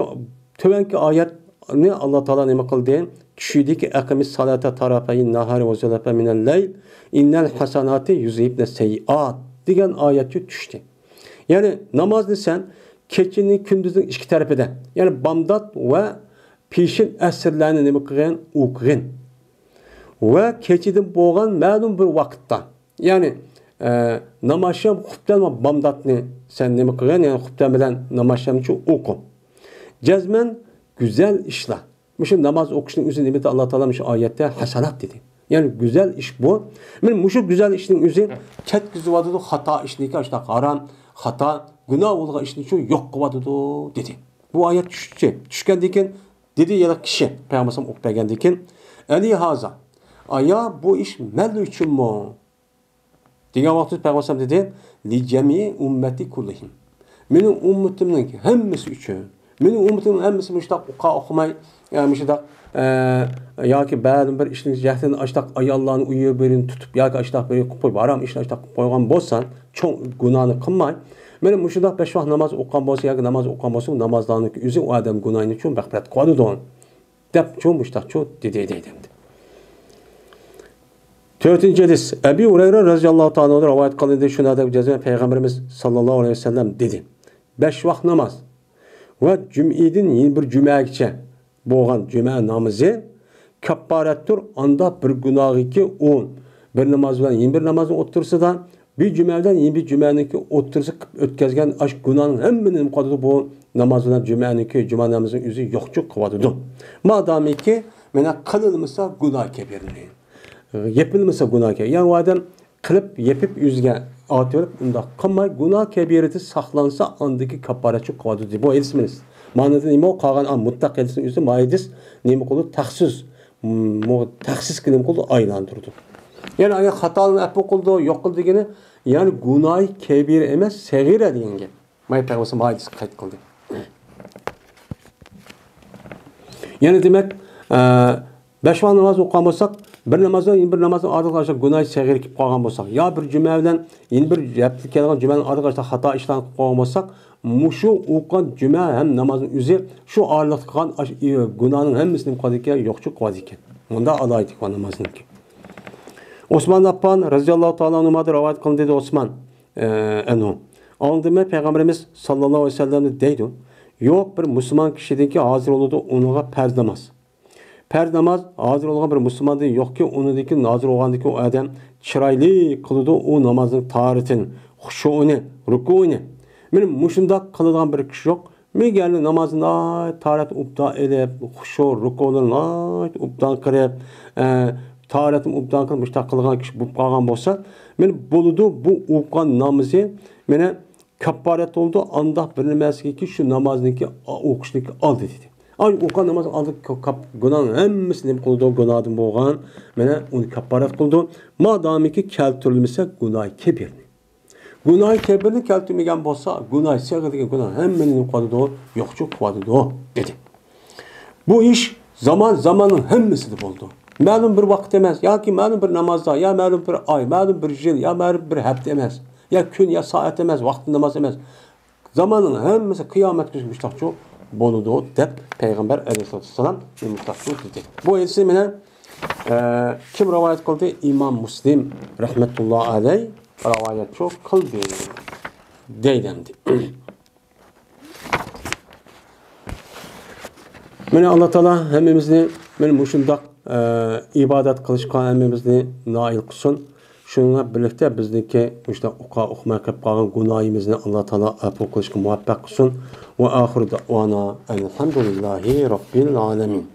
تۆۋەنكى ئايەتنى ئاللا تائالا نېمە قىلدى؟ چۈشىدىكى ئەقىمىس سالاتا تارافەي ناھارى ۋە زۇلەفەن مىنەل لەيل ئىننەل ھەسەناتى يۇزھىبنەس سەييىئات دېگەن ئايەتچۇ چۈشتى. يەنى نامازنى سەن كېچىنى كۈندۈزنىڭ ئىككى تەرىپىدە، يەنى بامدات ۋە پېشىن ئەسىرلەرنى نېمە قىلغىن؟ ئوقۇغىن. ۋە كېچىدىن بولغان مەلۇم بىر ۋاقىتتا، يەنى، ئە، نامازشام خۇپتەن ۋە بامداتنى سەن نېمە قىلغىن؟ يەنى خۇپتەن بىلەن نامازشامچۇ ئوقۇ. جەزمەن گۈزەل ئىشلار. مۇشۇ ناماز ئوقۇشنىڭ ئۆزى نېمە دېدى؟ ئاللا تائالا مۇشۇ ئايەتتە ھەسەنات دېدى. يەنى گۈزەل ئىش بۇ. مانا مۇشۇ گۈزەل ئىشنىڭ ئۆزى كەتكۈزۈۋاتىدۇ خاتا ئىشنى، شۇنداق ھارام، خاتا، گۇناھ بولغان ئىشنى شۇ يوق قىلىۋاتىدۇ دېدى. بۇ ئايەت چۈشتى. چۈشكەندىن كېيىن دېدى يەنە كىشى، پەيغەمبەر ئوقۇپ بەرگەندىن كېيىن، ئەلى ھازا، ئايا بۇ ئىش مەن ئۈچۈنمۇ؟ دېگەن ۋاقتىدا پەيغەمبەر دېدى، لىجەمىئى ئۇممەتى كۇللىھىم. مېنىڭ ئۈممىتىمنىڭ ھەممىسى ئۈچۈن. مېنىڭ ئۈممىتىم ھەممىسى مۇشۇنداق ئوقۇ ئوقۇماي، يا مۇشۇنداق، ئە، ياكى بەزى بىر ئىشنىڭ جەھلىدىن ئاشتاق ئاياللارنى ئۇيى بىرىنى تۇتۇپ ياكى ئاشتاق بىرى قىلىپ قويۇپ، ھارام ئىشنى ئاشتاق قىلىپ قويغان بولسا، چوڭ گۇناھنى قىلماي، مانا مۇشۇنداق بەش ۋاق ناماز ئوقۇغان بولسا ياكى ناماز ئوقۇغان بولسا، نامازلارنىڭ ئۆزى ئۇ ئادەم گۇناھىنى چوڭ مەغپىرەت قىلىۋاتىدۇ. دەپ چوڭ مۇشتاقچۇ دېدى، دەيدۇ ئەمدى. تۆتىنچى ھەدىس. ئەبى ھۇرەيرە رەزىياللاھۇ تائالا ئەنھۇدىن رىۋايەت قىلىندى، شۇنداق دەپ جەزمەن پەيغەمبىرىمىز ساللاللاھۇ ئەلەيھى ۋەسەللەم دېدى، بەش ۋاق ناماز ۋە جۈمئىدىن يەنە بىر جۈمەگىچە بولغان جۈمە نامىزى كاپپارەتتۇر، ئاندا بىر گۇناھىكى ئۇ بىر ناماز بىلەن يەنە بىر نامازنىڭ ئوتتۇرىسىدا، بىر جۈمە بىلەن يەنە بىر جۈمەنىڭكى ئوتتۇرىسى قىلىپ ئۆتكەزگەن ئاشۇ گۇناھنىڭ ھەممىنى نېمە قىلىدۇ؟ بۇ ناماز بىلەن جۈمەنىڭكى جۈمە نامىزىنىڭ ئۆزى يوقچۇ قىلىۋاتىدۇ. مادامىكى مانا قىلىنمىسا گۇناھ كەبىرىنى، يېپىلمىسا گۇناھ كەبىرە. يا ئۇ ئادەم قىلىپ، يېپىپ ئۆزىگە ئاتىۋېلىپ، ئۇنداق قىلماي، گۇناھ كەبىرىدىن ساقلانسا، ئاندىكى كاپپارەتچۇ قىلىۋاتىدۇ. بۇ ھەدىس مانا. مانىدا نېمە؟ قالغان ئا مۇتلەق ھەدىسنىڭ ئۆزى ما ھەدىس نېمە قىلىدۇ؟ تەخسىس، مۇ-، تەخسىسكە نېمە قىلىدۇ؟ ئايلاندۇرىدۇ. يەنى ئايا خاتالىنى ئەپۇ قىلىدۇ، يوق قىلىدۇ دېگىنى، يەنى گۇناھى كەبىرە ئەمەس، سەغىرە دېگەن گەپ. مانا پەيغەمبەر ھەدىسكە قەيت قىلدى. يەنى دېمەك، ئە، بەش ۋاق ناماز ئوقۇغان بولساق، بىر ناماز بىلەن يەنە بىر نامازنىڭ ئارىلىقىدا ئاشۇ گۇناھى سەغىرە كېلىپ قالغان بولساق، يا بىر جۈمە بىلەن يەنە بىر ھەپتىدە كەلگەن جۈمەنىڭ ئارىلىقىدا ئاشۇ خاتا ئىشلارنى قىلىپ قالغان بولساق، مۇشۇ ئوقۇغان جۈمە ھەم نامازنىڭ ئۆزى شۇ ئارىلىقتا قىلغان ئاش-، ئى، گۇناھنىڭ ھەممىسىنى نېمە قىلىدىكەن؟ يوقچۇ قىلىدىكەن. مۇندا ئالاھىدىلىكى بار نامازنىڭكى. ئوسمان ئاپپان رەزىياللاھۇ تائالا ئەنھۇمادىن رىۋايەت قىلىندى، دېدى ئوسمان، ئە، ئەنھۇ. ئاڭلىدىممەن پەيغەمبىرىمىز ساللاللاھۇ ئەلەيھى ۋەسەللەمنى دەيدۇ، يوق بىر مۇسۇلمان كىشىدىكى ھازىر بولىدۇ ئۇنىڭغا پەرز ناماز. پەرز ناماز ھازىر بولغان بىر مۇسۇلماندىن يوقكى، ئۇنىڭدىكى ھازىر بولغاندىكى ئۇ ئادەم چىرايلىق قىلىدۇ ئۇ نامازنىڭ تاھارىتىنى، خۇشۇئىنى، رۇكۇئىنى. مانا مۇشۇنداق قىلىدىغان بىر كىشى يوق. مىگەرنى نامازنى ناھايىتى تاھارەت ئوبدان ئېلىپ، خۇشۇ رۇكۇلىرىنى ناھايىتى ئوبدان قىلىپ، ئە، تاھارەتنى ئوبدان قىلىپ، مۇشۇنداق قىلغان كىشى بولۇپ قالغان بولسا، مانا بولىدۇ، بۇ ئوقۇغان نامىزى، مانا كاپپارەت بولىدۇ، ئانداق بىر نېمەسىكى شۇ نامازنىڭكى ئوقۇشنىڭكى ئالدى دېدى. ئاي ئوقۇغان ناماز ئالدى، كاپ-، گۇناھنىڭ ھەممىسى نېمە قىلىدۇ؟ گۇناھدىن بولغان، مانا ئۇنى كاپپارەت قىلىدۇ. مادامىكى كەلتۈرۈلمىسە گۇناھى كەبىرنى. گۇناھى كەبىرنى كەلتۈرمىگەن بولسا، گۇناھى سەغىر دېگەن گۇناھ ھەممىنى نېمە قىلىدۇ؟ يوقچۇ قىلىۋاتىدۇ، دېدى. بۇ ئىش زامان، زاماننىڭ ھەممىسىدە بولىدۇ. مەلۇم بىر ۋاقىت ئەمەس، ياكى مەلۇم بىر نامازدا، يا مەلۇم بىر ئاي، مەلۇم بىر يىل، يا مەلۇم بىر ھەپتە ئەمەس، يا كۈن، يا سائەت ئەمەس، ۋاقتى ناماز ئەمەس. زاماننىڭ ھەممىسى قىيامەتكىچە مۇشتاقچۇ بولىدۇ دەپ پەيغەمبەر ئەلەيھىسسالاتۇ ۋەسسالام مۇشتاقچۇ دېدى. بۇ ھەدىسنى مانا، ئە، كىم رىۋايەت قىلدى؟ ئىمام مۇسلىم رەھمەتۇللا ئەلەي رىۋايەتچۇ قىلدى دەيدۇ ئەمدى. مانا ئاللا تائالا ھەممىمىزنى مانا مۇشۇنداق، ئە، ئىبادەت قىلىشقا ھەممىمىزنى نائىل قىلسۇن. شۇنىڭ بىلەن بىرلىكتە بىزنىڭكى مۇشۇنداق ئوقا ئوقۇماي قېلىپ قالغان گۇناھىمىزنى ئاللا تائالا ئەپۇ قىلىشقا مۇۋەپپەق قىلسۇن. ۋە ئاخىرۇ دەئۋانا ئەلھەمدۇلىللاھى رەببىل ئالەمىن.